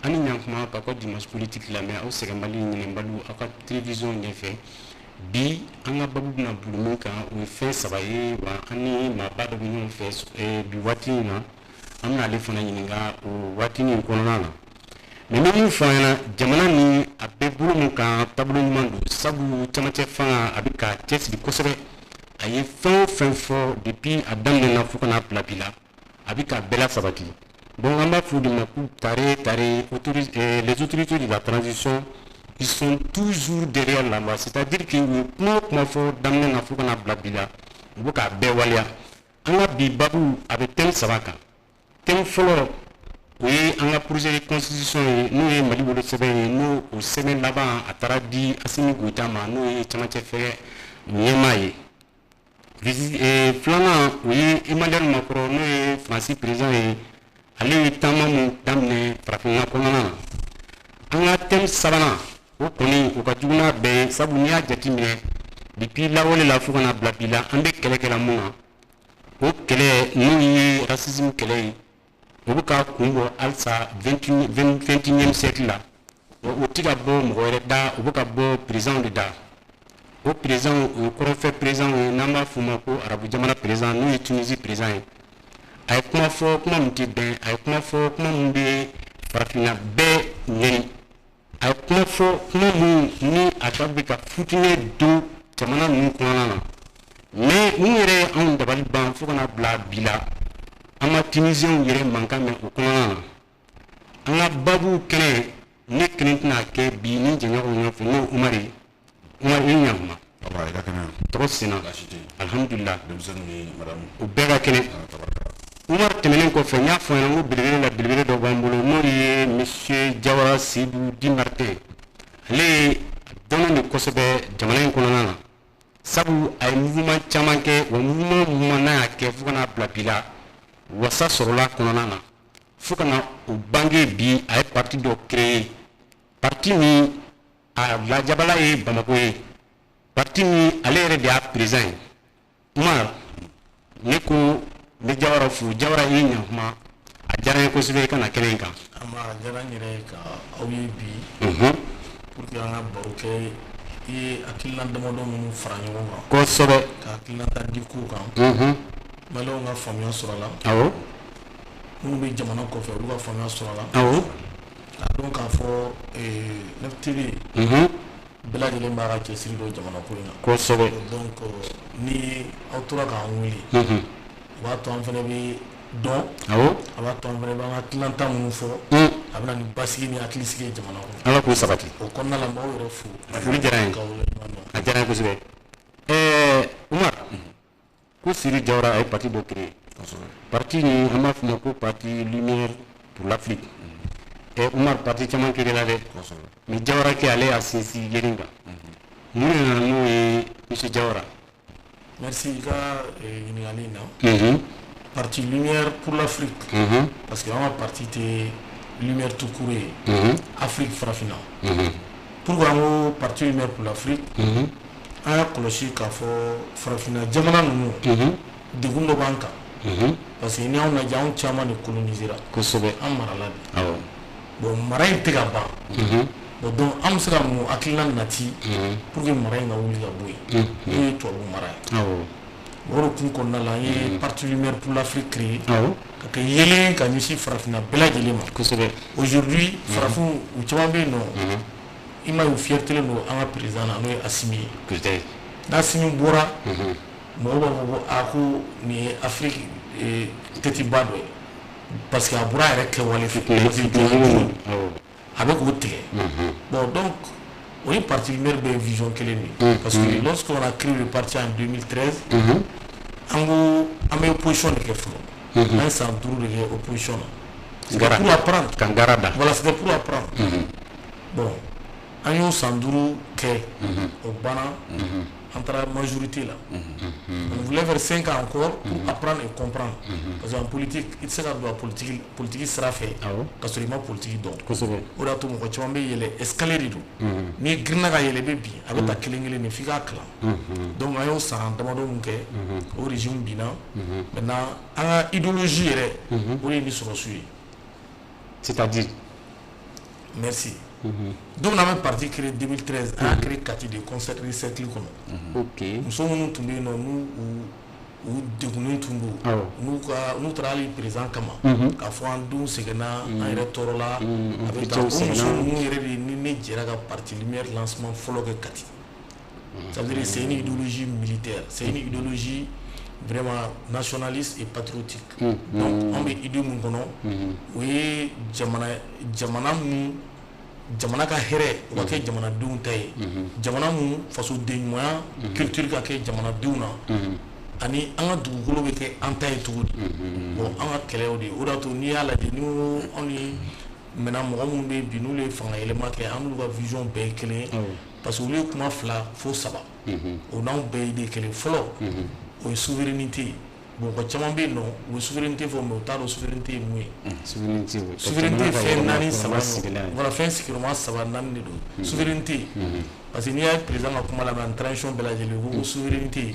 Ani ɲankuma ka ko dimanche politique lamɛn aw sɛgɛnbali ɲinɛnbaliw aw ka télévision ɲɛfɛ. Bi an ka babu bɛna boli min kan, o ye fɛn saba ye, wa an ni maaba dɔ bɛ ɲɔgɔn fɛ bi waati in na, an bɛna ale fana ɲininka o waati in kɔnɔna na. Mais n bɛ min fɔ an ɲɛna, jamana ni a bɛ bolo min kan, taabolo ɲuman don, sabu camancɛ fanga a bɛ ka cɛsiri kosɛbɛ. A ye fɛn o fɛn fɔ depuis a daminɛ na fo ka n'a bila bi la, a bɛ ka bɛɛ lasabati. Donc an b'a fɔ o de ma ko tare tare les autorités de la transition, ils sont toujours derrière la loi, c'est-à-dire que u ye kuma o kuma fɔ daminɛ na fo ka n'a bila bi la, u bɛ k'a bɛɛ waleya. An ka bi babu a bɛ thème saba kan. Thème fɔlɔ, o ye an ka projet de constitution ye, n'o ye Mali wolosɛbɛn ye, n'o o sɛbɛn laban a taara di Assimi Goïta ma, n'o ye camancɛ fɛ ɲɛmaa ye. Filanan, o ye Emmanuel Macron, n'o ye Faransi président ye, ale ye taama mun daminɛ farafinna kɔnɔna na. An ka thème sabanan, o kɔni o ka jugu n'a bɛɛ ye, sabu n'i y'a jateminɛ depuis lawale la fo ka na bila bi la, an bɛ kɛlɛ kɛla mun na, o kɛlɛ n'o ye racisme kɛlɛ ye, o bɛ ka kun bɔ halisa 21e siècle la. O tɛ ka bɔ mɔgɔ wɛrɛ da, o bɛ ka bɔ président de da. O président, o ye kɔrɔnfɛ président ye, n'an b'a f'o ma ko arabu jamana président, n'o ye Tunisie président ye. A ye kuma fɔ, kuma min tɛ bɛn, a ye kuma fɔ, kuma min bɛ farafinna bɛɛ ɲɛni, a ye kuma fɔ, kuma min ni a ka bɛ ka futinɛ don jamana ninnu kɔnɔna na. Mais mun yɛrɛ ye anw dabali ban, fo ka na bila bi la, an ma Tunisiens yɛrɛ mankan mɛn o kɔnɔna na. An ka babu kɛnɛ, ne kelen tɛna kɛ bi ni jɛɲɔgɔnw ɲɔgɔn fɛ, n'o ye Umaru ye. Umaru, i ɲankuma. Tɔgɔ senna, alhamdulillah, u bɛɛ ka kɛnɛ. Umaru tɛmɛnen kɔfɛ, n y'a fɔ ɲɛna ko belebele la belebele dɔ b'an bolo, n'o ye monsieur Jawara Seydou Di Martin. Ale ye dɔnnen de kosɛbɛ jamana in kɔnɔna na, sabu a ye mouvement caman kɛ, wa mouvement n'a y'a kɛ fo ka n'a bila bi la, wasa sɔrɔla kɔnɔna na, fo ka na o bange bi a ye parti dɔ créer, parti min a lajabala ye Bamako ye, parti min ale yɛrɛ de y'a président ye. Umar, ne ko n bɛ Jawara fo. Jawara, i ɲankuma, a diyara n ye kosɛbɛ i ka na kɛnɛ in kan. A diyara n yɛrɛ ye ka aw ye bi pour que an ka baro kɛ. I ye hakilina damadɔ minnu fara ɲɔgɔn kan. Kosɛbɛ. Ka hakilina ta di kow kan. Maliyɛnw ka faamuya sɔrɔ a la. Awɔ. Minnu bɛ jamana kɔfɛ, olu ka faamuya sɔrɔ a la. Awɔ. K'a dɔn k'a fɔ 9 TV bɛɛ lajɛlen b'a ka cɛsiri don jamana ko in na. Kosɛbɛ. Donc ni aw tora k'an wele, o b'a to an fana bɛ dɔn. Awɔ. A b'a to an fana b'an ka hakilina minnu fɔ. A bɛ na ni basigi ni hakilisigi ye jamana kɔnɔ. Ala k'o sabati. O kɔnɔna la, n b'aw yɛrɛ fo. Foli diyara n ye. K'aw waleɲuman dɔn. A diyara n ye kosɛbɛ. Umar, ko Seydou Jawara a ye parti dɔ créer. Parti nin, an b'a f'o ma ko parti Lumière pour l'Afrique. Umar, parti caman créé la dɛ. Mais Jawara kɛ ale y'a sinsin yelen kan. Mun de nana n'o ye, monsieur Jawara? Merci i ka ɲininkali in na. Parti Lumière pour l'Afrique. Parce que an ka parti tɛ Lumière tout court ye. Afrique, farafinna. Pourquoi an ko parti Lumière pour l'Afrique? An y'a kɔlɔsi k'a fɔ farafinna jamana ninnu, degun dɔ b'an kan. Parce que ni y'anw lajɛ, anw caman de colonisera. Kosɛbɛ. An marala de. Awɔ. Bon, mara in tɛ ka ban. Bon, donc an bɛ se ka mun hakilina nati pour que mara in ka wuli ka bɔ yen, n'o ye tubabu mara ye? Awɔ. O de kun kɔnɔna la, an ye parti Lumière pour l'Afrique créé. Awɔ. Ka kɛ yelen ka ɲɛsin farafinna bɛɛ lajɛlen ma. Kosɛbɛ. Aujourd'hui, farafinw u caman bɛ yen nɔ, i m'a ye, u fiertélen don an ka président na, n'o ye Assimi ye. Kosɛbɛ. N'Assimi bɔra, mɔgɔw b'a fɔ ko aa, ko nin ye Afrique tête ba dɔ ye, parce que a bɔra a yɛrɛ kɛwale fɛ, parce que jɔn Awɔ. a bɛ k'o tigɛ. Bon, donc O ye parti Lumière bɛɛ ye vision kelen de ye, parce que lorsqu'on a créé le parti en 2013, an ko an bɛ opposition de kɛ fɔlɔ. An ye san 5 de kɛ opposition na. C'était pour apprendre. Kan gara da. Voilà, c'était pour apprendre. Bon, an y'o san 5 kɛ, o banna, an taara majorité la. On voulait faire 5 ans encore pour apprendre et comprendre, parce qu'en politique, i tɛ se ka don a politique sira fɛ ka sɔrɔ i ma politique dɔn. O de y'a to mɔgɔ caman bɛ yɛlɛ, escalier de don, n'i girinna ka yɛlɛ, i bɛ bin. A bɛ ta kelen kelen de f'i k'a kalan. Donc an y'o san damadɔ mun kɛ, o régime binna. Maintenant, an ka idéologie yɛrɛ, o de ye ni sɔrɔsiw ye. C'est-à-dire? Merci. Donc n'an bɛ parti créé 2013, an y'a créé Kati de, concert cercle kɔnɔ. Muso minnu tun bɛ yen nɔ, n'u u degunnen tun don, n'u ka n'u taara hali président kama k'a fɔ an denw sɛgɛnna, an yɛrɛ tɔɔrɔla, a bɛ taa, o muso ninnu yɛrɛ de ni ne jɛra ka parti Lumière lancement fɔlɔ kɛ Kati. Ça veut dire, c'est une idéologie militaire, c'est une idéologie vraiment nationaliste et patriotique. Donc an bɛ idée mun kɔnɔ, o ye jamana mun, jamana ka hɛrɛ o ka kɛ jamanadenw ta ye, jamana mun fasoden ɲumanya culture ka kɛ jamanadenw na, ani an ka dugukolo bɛ kɛ an ta ye cogo di. Bon, an ka kɛlɛ o de ye. O de y'a to n'i y'a lajɛ, ni ko anw ni maintenant mɔgɔ minnu bɛ yen bi, n'olu ye fanga yɛlɛma kɛ, an n'olu ka vision bɛɛ ye kelen ye, parce que olu ye kuma fila fo saba, o n'anw bɛɛ ye de kelen. Fɔlɔ, o ye souveraineté ye. Bon, mɔgɔ caman bɛ yen nɔ, u bɛ souveraineté fɔ, mais u t'a dɔn souveraineté ye mun ye. Souveraineté fɛn naani saba, voilà, fɛn sigiyɔrɔma saba naani de don souveraineté. Parce que n'i y'a ye président ka kuma lamɛn, transition bɛɛ lajɛlen ko souveraineté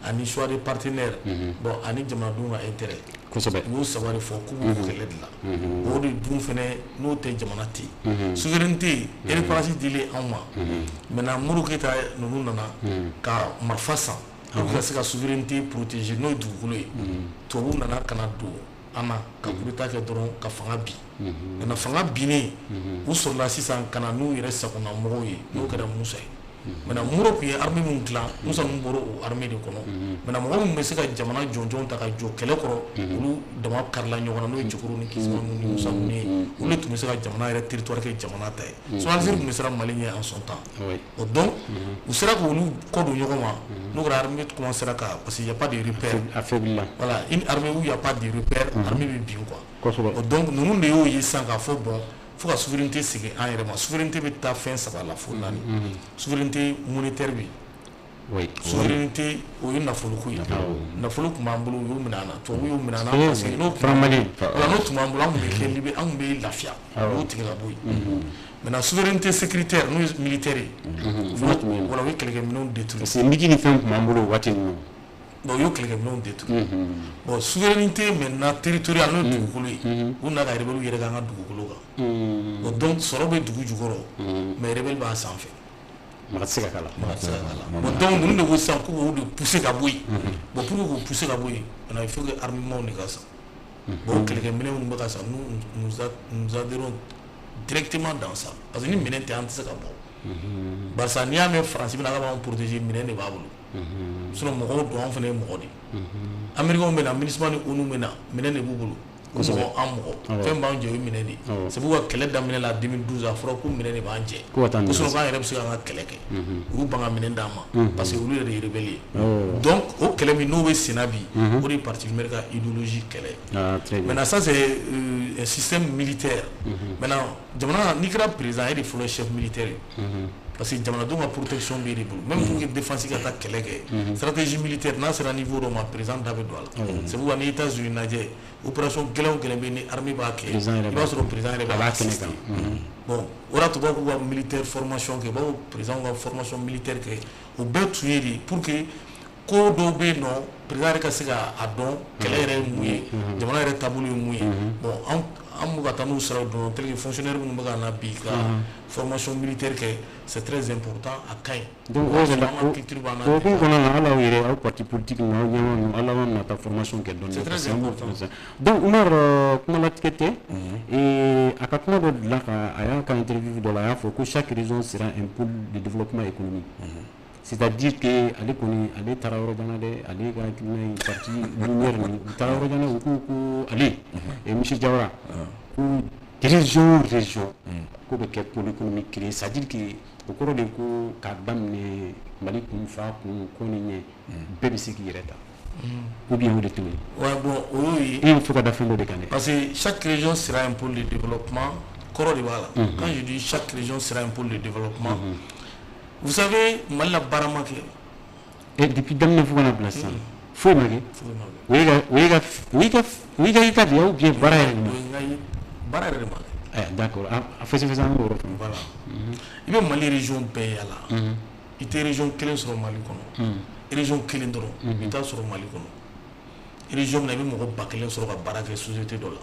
ani choix de partenaire, bon, ani jamanadenw ka intérêt. U y'o saba de fɔ k'u b'o kɛlɛ de la. O de dun fɛnɛ, n'o tɛ, jamana tɛ yen. Souveraineté, indépendance dilen anw ma. Maintenant, Modibo Keyita ninnu nana ka marifa san pour ka se ka souveraineté protéger, n'o ye dugukolo ye. Tubabuw nana ka na don an na ka coup d'état kɛ dɔrɔn ka fanga bin. Maintenant, fanga binnen, u sɔrɔla sisan ka na n'u yɛrɛ sagona mɔgɔw ye, n'o kɛra Musa ye. Maintenant, Modibo tun ye armée mun dilan, Musa ninnu bɔra o armée de kɔnɔ. Maintenant, mɔgɔ min bɛ se ka jamana jɔnjɔn ta ka jɔ kɛlɛ kɔrɔ, olu dama karila ɲɔgɔn na, n'o ye Cɛkoro ni Kisima ninnu ni Musa ninnu ye. Olu de tun bɛ se ka jamana yɛrɛ territoire kɛ jamana ta ye. Sinon Algérie tun bɛ siran Mali ɲɛ en son temps. Bon, donc u sera k'olu kɔ don ɲɔgɔn ma, n'o kɛra armée commencera ka, parce qu'il y a pas de repère. Affaibli. Voilà, une armée où il y a pas de repère, armée bɛ bin quoi. Donc ninnu de y'o ye sisan k'a fɔ bon, fo ka souveraineté segin an yɛrɛ ma. Souveraineté bɛ taa fɛn saba la fo naani. Souveraineté monétaire bɛ yen. Souveraineté, o ye nafoloko ye. Nafolo tun b'an bolo, u y'o minɛ an na, tubabuw y'o minɛ an na, parce que n'o Franc malien. Voilà, n'o tun b'an bolo, an tun bɛ kɛ libre, an tun bɛ lafiya. U y'o tigɛ ka bɔ yen. Maintenant, souveraineté sécuritaire, n'o ye militaire ye, voilà, u ye kɛlɛkɛminɛnw détruit. Parce que migi ni fɛn tun b'an bolo o waati ninnu. Bon, u y'o kɛlɛkɛminɛnw détruit. Bon, souveraineté maintenant territoriale, n'o ye dugukolo ye, u nana ka rebelle yɛrɛ k'an ka dugukolo kan. Bon, donc sɔrɔ bɛ dugu jukɔrɔ, mais rebelle b'a sanfɛ. Maga tɛ se ka k'a la. Maga tɛ se ka k'a la. Bon, donc ninnu de ko sisan k'u b'o de pousser ka bɔ yen. Bon, pour que k'o pousser ka bɔ yen, maintenant il faut que armement de ka san. Bon, kɛlɛkɛminɛn minnu bɛ ka san, nous nous adhérons directement dans ça, parce que ni minɛn tɛ, an tɛ se ka bɔ. Barisa n'i y'a mɛn Faransi bɛna k'a b'an protéger, minɛn de b'a bolo. Sinon mɔgɔw don, an fana ye mɔgɔ de ye. Américains bɛ na, MINUSMA ni ONU bɛ na, minɛn de b'u bolo. Mɔgɔ an mɔgɔ fɛn b'an jɛ, o ye minɛn de ye. C'est pourquoi kɛlɛ daminɛ la 2012, a fɔra ko minɛn de b'an jɛ, ko sinon k'an yɛrɛ bɛ se k'an ka kɛlɛ kɛ. U y'u ban ka minɛn d'an ma, parce que olu yɛrɛ de ye rebelle ye. Donc o kɛlɛ min n'o bɛ senna bi, o de ye parti Lumière ka idéologie kɛlɛ. Maintenant, ça c'est un système militaire. Maintenant, jamana, n'i kɛra président, e de fɔlɔ ye chef militaire ye, parce que jamanadenw ka protection b'e de bolo. Même pour que défense ka taa kɛlɛ kɛ, stratégie militaire, n'a sera niveau dɔ ma, président da bɛ don a la. C'est pourquoi ni États-Unis lajɛ, opération gɛlɛn o gɛlɛn bɛ yen ni armée b'a kɛ, i b'a sɔrɔ président yɛrɛ b'a assister. Bon, o de y'a to u b'a k'u ka militaire formation kɛ, u b'a fɔ président ka formation militaire kɛ. O bɛɛ tun ye de pour que ko dɔw bɛ yen nɔ, président yɛrɛ ka se ka a dɔn kɛlɛ yɛrɛ ye mun ye, jamana yɛrɛ taabolo ye mun ye. Bon, an bɛ ka taa n'u siraw dɔn, tel que fonctionnaire minnu bɛ ka na bi ka formation militaire kɛ, c'est très important, a ka ɲi. Donc o de la, o hukumu kɔnɔna na, hali aw yɛrɛ, aw parti politique ninnu, aw ɲɛmaa ninnu, hali aw bɛna taa formation kɛ dɔɔni. C'est très important. Donc Umar, kuma latigɛ tɛ, a ka kuma dɔ dilan ka a y'a ka interview dɔ la, a y'a fɔ ko chaque région sera un pôle de développement économique. C'est-à-dire que ale kɔni, ale taara yɔrɔ jan na dɛ. Ale ka hakilina ye parti Lumière nin, u taara yɔrɔ jan na. U ko ko ale, monsieur Jawara, ko Région région ko bɛ kɛ pôle économique kelen, c'est à dire que o kɔrɔ de ko k'a daminɛ Mali kun fa kun ko ni ɲɛ, bɛɛ bɛ se k'i yɛrɛ ta, ou bien o de t'o ye? Ouais, bon, o y'o ye. E y'o fɔ ka da fɛn dɔ de kan dɛ. Parce que chaque région sera un pôle de développement, kɔrɔ de b'a la. Quand je dis chaque région sera un pôle de développement, vous savez, Mali la, baara ma kɛ. Et depuis daminɛ fo ka na bila sisan, foyi ma kɛ? Foyi ma kɛ. O ye ka o ye ka o y'i ka état de ye ou bien baara yɛrɛ de ma? O ye n ka ye, baara yɛrɛ de ma kɛ. Ɛ, d'accord, a fɛsɛfɛsɛ, an k'o yɔrɔ faamu. Voilà, i bɛ Mali région bɛɛ yala, i tɛ région kelen sɔrɔ Mali kɔnɔ, région kelen dɔrɔn i t'a sɔrɔ Mali kɔnɔ, région min na i bɛ mɔgɔ 1000 sɔrɔ ka baara kɛ société dɔ la.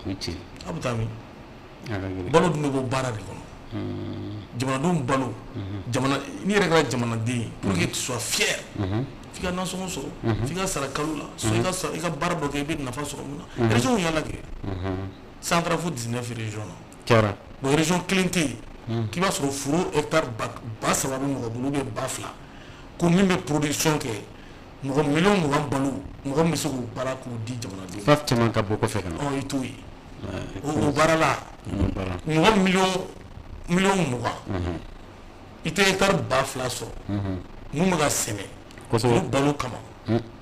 O ye tiɲɛ. A bɛ taa min? A ka gɛlɛn. Balo dun bɛ bɔ baara de kɔnɔ. Jamanadenw balo, jamana n'i yɛrɛ kɛra jamanaden ye, pour que tu sois fier, f'i ka nasɔngɔ sɔrɔ, f'i ka sara kalo la, soit i ka sara, i ka baara dɔ kɛ, i bɛ nafa sɔrɔ mun na. Région yala kɛ san taara fo 19 région na. Cayara. Bon, région kelen tɛ yen k'i b'a sɔrɔ foro hectare 3000 bɛ mɔgɔ bolo ou bien 2000, ko min bɛ production kɛ, mɔgɔ 20 miliyɔn balo, mɔgɔ min bɛ se k'o baara k'o di jamanadenw. Fa caman ka bɔ kɔfɛ ka na. Ɔ, i t'o ye o baara la. O baara. Mɔgɔ 20 miliyɔn, i tɛ hectare 2000 sɔrɔ mun bɛ ka sɛnɛ olu balo kama.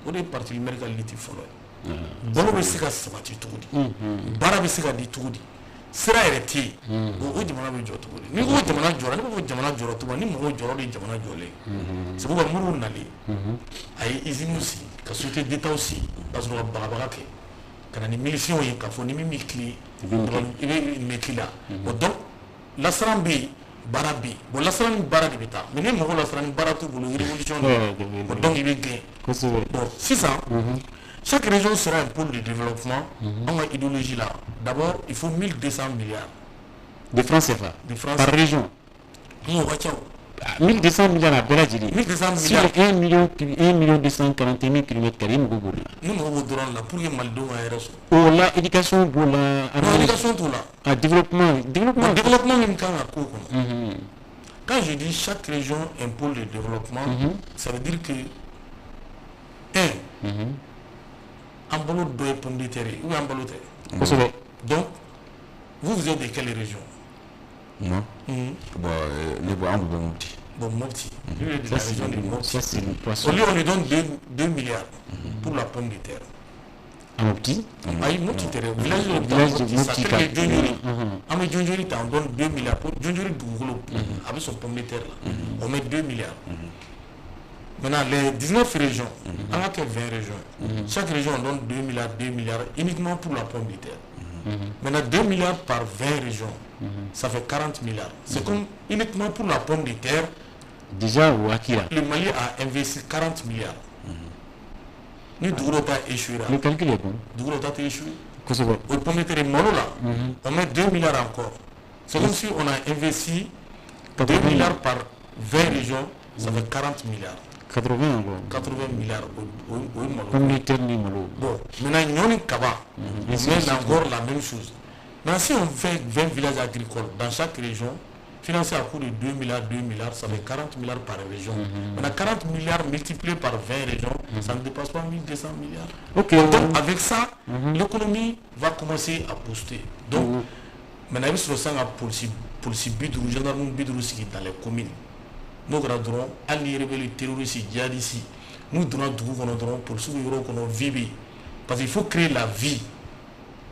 O de ye parti Lumière ka lutte fɔlɔ ye. Balo bɛ se ka sabati cogo di? Baara bɛ se ka di cogo di? Sira yɛrɛ tɛ yen. O jamana bɛ jɔ cogo di? N'i ko jamana jɔra, ne b'a fɔ jamana jɔra cogo min, ni mɔgɔw jɔra, de ye jamana jɔlen ye. C'est pourquoi Modibo nalen, a ye usines sigi, ka société d'État sigi, ka sɔrɔ ka bagabaga kɛ ka na ni miliciens ye, k'a fɔ ni min b'i tilen, i bɛ nin k'i la. Bon, donc lasiran bɛ yen, baara bɛ yen. Bon, lasiran ni baara de bɛ taa, mais ni mɔgɔ lasiran ni baara t'u bolo, révolution de. Bon, donc i bɛ gɛn. Bon, sisan, chaque région sera un pôle de développement. An ka idéologie la, d'abord il faut 1200 milliards. De francs CFA? De francs. Par région? Non, o ka ca o. 1200 milliards a bɛɛ lajɛlen? 1200 Sur milliards. 1 million, 1 million 241 000 kilomètres carrés, mɔgɔ b'o la. Ni mɔgɔ b'o dɔrɔn la pour que malidenw ka hɛrɛ sɔrɔ. O la, éducation b'o la. Non, éducation t'o la. Ah, développement, développement. Bon, développement min kan ka k'o kɔnɔ, quand je dis chaque région un pôle de développement, ça veut dire que un, an balo dɔ ye pomme de terre ye ou bien an balo tɛ? Kosɛbɛ. Donc vous, vous êtes de quelle région? Moi? Bon, ne bɔ, an bɛ bɔ Mopti. Bon, Mopti, lui est de la Ça, c'est région de le, Mopti. ça, c'est le poisson. Au lieu, on lui donne 2 milliards pour la pomme de terre. À Mopti? Ayi, Mopti tɛ dɛ, village dɔ bɛ taa Village de Mopti sa Mopti tel ka. que Jonjori. An bɛ Jonjori ta, on donne 2 milliards pour Jonjori dugukolo, a bɛ sɔn pomme de terre la, on met 2 milliards. Maintenant, les 19 régions, an ka kɛ 20 régions, chaque région on donne 2 milliards, 2 milliards uniquement pour la pomme de terre. Maintenant, 2 milliards par 20 régions, ça fait 40 milliards. C'est comme uniquement pour la pomme de terre. Déjà o hakili la. Le Mali a investi 40 milliards. Ni dugu dɔ ta échoué Le calcul est bon. dugu dɔ ta tɛ échoué? Kosɛbɛ. Au pomme de terre malo la, on met 2 milliards encore. C'est comme si on a investi 2 80 milliards par 20 régions, ça fait 40 milliards. 80 encore. 80 milliards au malo. Pomme de terre ni malo. Bon, maintenant, ɲɔ ni kaba, on Ainsi de met suite. Encore la même chose. Maintenant, si on fait 20 villages agricoles dans chaque région, financé à coût de 2 milliards, 2 milliards, ça fait 40 milliards par région. Maintenant, 40 milliards multiplié par 20 régions, ça ne dépasse pas 1200 milliards. Donc, avec ça, l'économie va commencer à booster. Donc, maintenant, il bɛ sɔrɔ sisan ka polisi 50, gendarme 50 sigi dans les communes. N'o kɛra dɔrɔn, hali ni rebelle, terroriste, djihadiste, n'u donna dugu kɔnɔ dɔrɔn, polisiw bɛ yɔrɔ kɔnɔ, vie bɛ yen. Parce qu'il faut créer la vie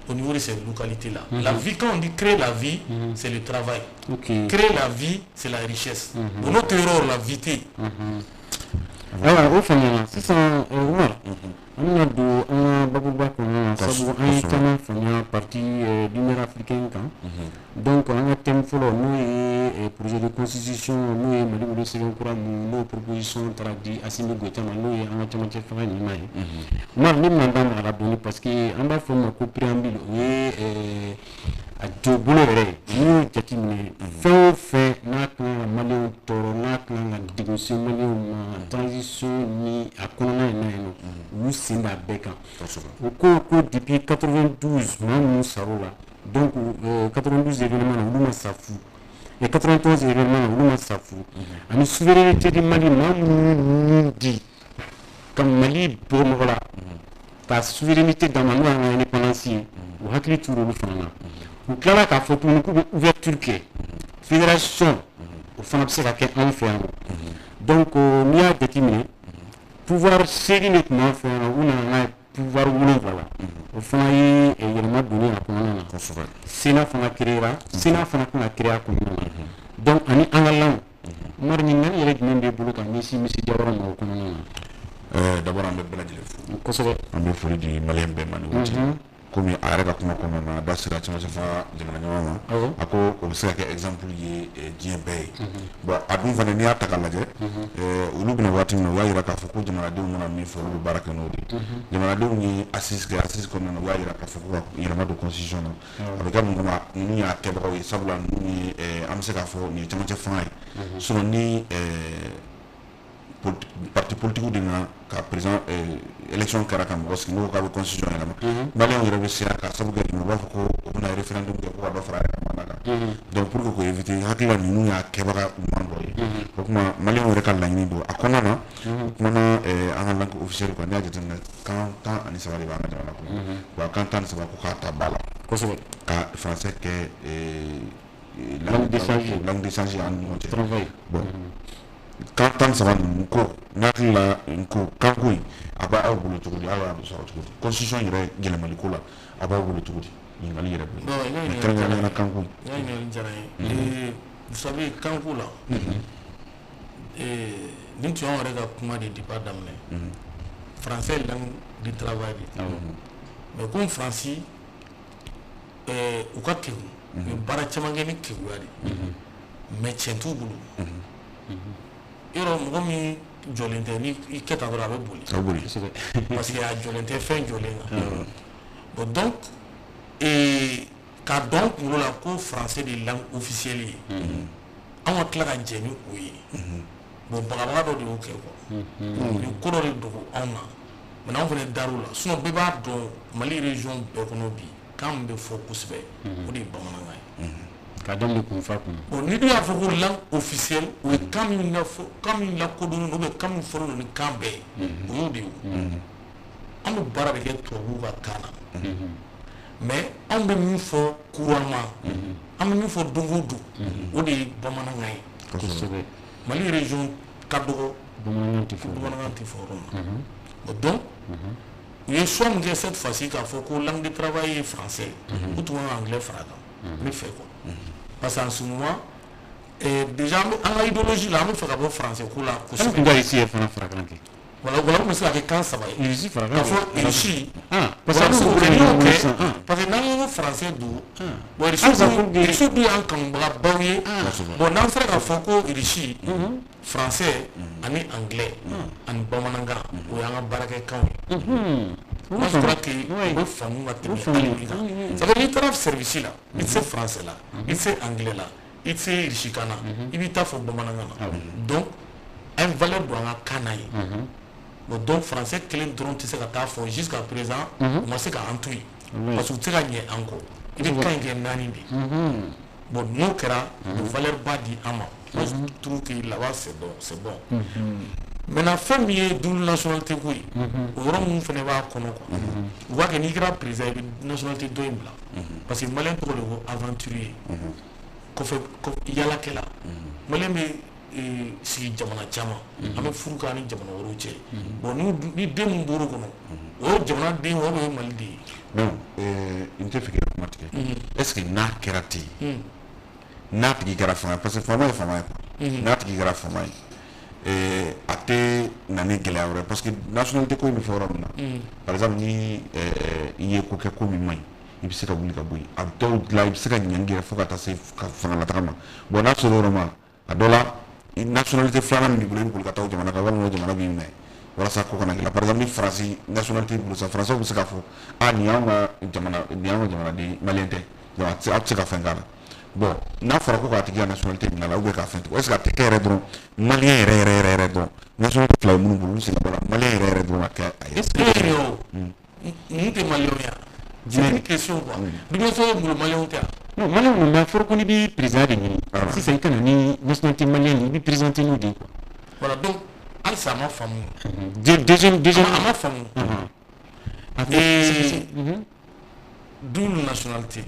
au niveau de ces localités-là. La vie, quand on dit créer la vie, c'est le travail. Créer la vie, c'est la richesse. Bon, n'o tɛ yɔrɔ o yɔrɔ la, vie tɛ yen. Ayiwa, o faamuyana. Sisan, Umar, an bɛna don an ka babuba kɔnɔna na, sabu an ye caman faamuya parti Lumière africaine kan. Donc an ka thème fɔlɔ, n'o ye projet de constitution, n'o ye Mali wolo sɛbɛn kura mun, n'o proposition taara di Assimi Goïta ma, n'o ye an ka cɛmancɛ fanga ɲɛmaa ye. Umar, ne bɛna da maga la dɔɔni, parce que an b'a fɔ o ma ko préambule, o ye a jɔ bolo yɛrɛ ye. N'i y'o jateminɛ, fɛn o fɛn n'a kan ka maliyɛnw tɔɔrɔ, n'a kan ka degun se maliyɛnw ma transition ni a kɔnɔna in na yen nɔ, u y'u sen da a bɛɛ kan. O ko ko depuis 92, maa minnu sar'o la, donc 92 événement na, olu ma sa fu, et 93 événement na, olu ma sa fu, ani souveraineté du Mali, maa minnu y'u di ka Mali bɔ nɔgɔ la. Ka souveraineté d'an ma, n'o y'an ka indépendance ye, u hakili t'u olu fana na. U tilala k'a fɔ tuguni k'u bɛ ouverture kɛ, fédération, o fana bɛ se ka kɛ anw fɛ yan nɔ. Donc n'i y'a jateminɛ, pouvoir 8 de tun b'an fɛ yan nɔ, u nana n'a ye pouvoir 7 la. O fana ye yɛlɛma donnen a kɔnɔna na. Sénat fana créera, Sénat fana kan ka créer a kɔnɔna na. Donc ani an ka langue. Umaru, ɲininkali yɛrɛ jumɛn b'e bolo ka ɲɛsin Monsieur Diawara ma o kɔnɔna na? D'abord, an bɛ bɛɛ lajɛlen fo. Kosɛbɛ. An bɛ foli di maliyɛn bɛɛ ma nin waati. Komi a yɛrɛ ka kuma kɔnɔna na, a da sera cɛmancɛ fanga jamana ɲɛmaa ma, a ko o bɛ se ka kɛ exemple ye diɲɛ bɛɛ ye. Bon, a dun fana, n'i y'a ta k'a lajɛ, olu bɛna waati min na, u y'a jira k'a fɔ ko jamanadenw mana min fɔ, olu bɛ baara kɛ n'o de ye. Jamanadenw ye assise kɛ, assise kɔnɔna na, u y'a jira k'a fɔ ko ka yɛlɛma don constitution na. A bɛ kɛ mun kama? Ninnu y'a kɛbagaw ye, sabula ninnu ye, an bɛ se k'a fɔ nin ye cɛmancɛ fanga ye. Sinon ni parti politique de nana ka président élection kɛra ka mɔgɔ sigi, n'o ko k'a bɛ constitution yɛlɛma, maliyɛnw yɛrɛ bɛ siran ka sababu kɛ jumɛn? U b'a fɔ ko u bɛna référendum kɛ ko ka dɔ fara a yɛrɛ ka mandat kan. Donc pour que k'o éviter, hakili la ninnu y'a kɛbaga ɲuman dɔ ye. O tuma maliyɛnw yɛrɛ ka laɲini don a kɔnɔna na. O kumana an ka langue officielle kan. N'i y'a jateminɛ, kan 13 de b'an ka jamana kɔnɔ. Wa kan 13, ko k'a ta ba la. Ka français kɛ langue d'échange, langue d'échange an ni ɲɔgɔn cɛ. Bon, kan 13 ninnu ko, n hakili la n ko kanko in, a b'aw bolo cogo di? Aw y'a sɔrɔ cogo di? Constitution yɛrɛ yɛlɛmali ko la, a b'aw bolo cogo di? Ɲininkali yɛrɛ bolo, mais kɛrɛnkɛrɛnnenya la kanko in. I ka ɲininkali diyara n ye. Vous savez, kanko la, nin tun y'anw yɛrɛ ka kuma de depuis a daminɛ. Français ye langue de travail de ye, mais comme Faransi, u ka kegun, u ye baara caman kɛ ni keguya de ye, mais tiɲɛ t'u bolo. Yɔrɔ mɔgɔ min jɔlen tɛ, ni i kɛ tan dɔrɔn, a bɛ boli. A bɛ boli. Parce que a jɔlen tɛ fɛn jɔlen kan. Bon, donc k'a dɔn kunkolo la ko français de ye langue officielle ye, an ka tila ka jɛ ni o ye. Bon, bagabaga dɔ de y'o kɛ quoi. U ye ko dɔ de dogo anw na, mais anw fana dar'o la. Sinon bɛɛ b'a dɔn, Mali région bɛɛ kɔnɔ bi, kan min bɛ fɔ kosɛbɛ, o de ye bamanankan ye. Ka daminɛ kun fa kun. Bon, ni dun y'a fɔ ko langue officielle, o ye kan min la fɔ, kan min lakodɔnnen don, ou bien kan min fɔlen don ni kan bɛɛ ye, o y'o de ye. O an bɛ baara de kɛ tubabuw ka kan na, mais anw bɛ min fɔ couramment, an bɛ min fɔ don o don, o de ye bamanankan ye. Mali région ka dɔgɔ, bamanankan tɛ fɔ, bamanankan tɛ fɔ yɔrɔ min na. Bon, donc u ye choix min kɛ cette fois-ci, k'a fɔ ko langue de travail ye français, u tun kan ka anglais fara a kan, ne fɛ quoi. Parce qu'en ce moment, déjà an ka idéologie la, an bɛ fɛ ka bɔ français ko la kosɛbɛ. An tun ka Russie yɛrɛ fana fara kan kɛ. Voilà, voilà, o bɛ se ka kɛ kan 3 ye. Russie fara kan. K'a fɔ Russie. Parce que n'o kɛ, parce que n'an ko français don, bon, Russie dun y'an kanubagabaw ye. Bon, n'an sera k'a fɔ ko Russie, français ani anglais ani bamanankan, o y'an ka baarakɛkanw ye. Moi, je crois que o bɛ faamu ka tɛmɛ hali bi kan. Ça veut dire n'i taara service la, i tɛ se français la, i tɛ se anglais la, i tɛ se russe kan na, i b'i ta fɔ bamanankan na. Donc an ye valeur don an ka kan na yen. Bon, donc français kelen dɔrɔn tɛ se ka taa fɔ. Jusqu'à présent, u ma se k'an to yen, parce que u tɛ se ka ɲɛ an kɔ. I bɛ kan in kɛ naani de. Bon, n'o kɛra, u bɛ valeur ba di an ma. Moi, je trouve que là-bas, c'est bon, c'est bon. Maintenant, fɛn min ye double nationalité ko ye, o yɔrɔ ninnu fana b'a kɔnɔ quoi. U b'a kɛ n'i kɛra président, i bɛ nationalité dɔ in bila, parce que maliyɛn tɔgɔ de ko aventurier, kɔfɛ yaalakɛla. Maliyɛn bɛ sigi jamana caman, an bɛ furu k'an ni jamana wɛrɛw cɛ. Bon, ni den min bɔr'o kɔnɔ, o ye jamana den, o ye Mali den ye. Non, n tɛ fɛ k'i ka kuma tigɛ. Est ce que n'a kɛra ten, n'a tigi kɛra fanga, parce que faama ye faama ye quoi, n'a tigi kɛra faama ye, a tɛ na ni gɛlɛya wɛrɛ? Parce que nationalité ko in bɛ fɔ yɔrɔ min na, par exemple, ni i ye ko kɛ, ko min man ɲi, i bɛ se ka wuli ka bɔ yen. A dɔw la, i bɛ se ka ɲangi yɛrɛ fo ka taa se ka fangalataga ma. Bon, n'a sera o yɔrɔ ma, a dɔ la, nationalité filanan min b'i bolo, i bɛ boli ka taa o jamana kan, walima o jamana b'i minɛ walasa ko kana k'i la. Par exemple, ni Faransi nationalité b'i bolo sisan, Faransiw bɛ se k'a fɔ: a nin y'anw ka jamana, nin y'anw ka jamanaden, maliyɛn tɛ, donc a tɛ se ka fɛn k'a la. Bon, n'a fɔra ko k'a tigi ka nationalité minɛ a la, ou bien k'a fɛn tugun, est ce que a tɛ kɛ yɛrɛ dɔrɔn maliyɛn yɛrɛ yɛrɛ yɛrɛ yɛrɛ dɔrɔn, nationalité fila ye minnu bolo, olu se ka bɔ a la, maliyɛn yɛrɛ yɛrɛ dɔrɔn ka kɛ a ye? Est ce que o ninnu tɛ maliyɛnw ye? C'est une question quoi. Dugutigi ye bolo, maliyɛnw tɛ yan. Non, maliyɛnw don, mais a fɔra ko n'i bɛ président de ɲini sisan, i ka na ni nationalité malienne, i bɛ présenter n'o de ye quoi. Voilà, donc halisa a ma faamu. Deuxième A ma faamu. Et double nationalité.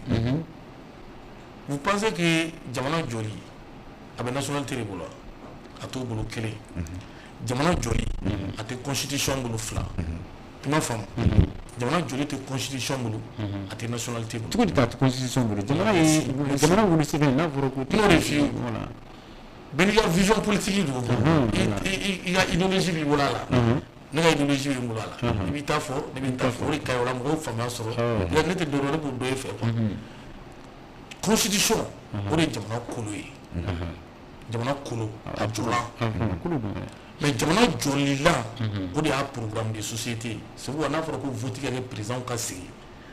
Vous pensez que jamana joli a bɛ nationalité de bolo, a t'o bolo kelen. Jamana joli a tɛ constitution bolo fila. I m'a faamu? Jamana joli tɛ constitution bolo, a tɛ nationalité bolo. Cogo di k'a tɛ constitution bolo? Jamana ye jamana wolo sɛbɛn n'a fɔra ko. N'o de f'i ye. Bɛɛ n'i ka vision politique don. I ka idéologie b'i bolo a la. Ne ka idéologie bɛ n bolo a la. I b'i ta fɔ, ne bɛ n ta fɔ. O de ka ɲi, o la mɔgɔw faamuya sɔrɔ. Ne tɛ dɔ dɔn, ne b'o dɔn e fɛ quoi. Constitution, o de ye jamana kolo ye. Jamana kolo, a jɔlan. Mais jamana jɔlilan, o de y'a programme de société. C'est pourquoi n'a fɔra ko vote ka kɛ président ka sigi,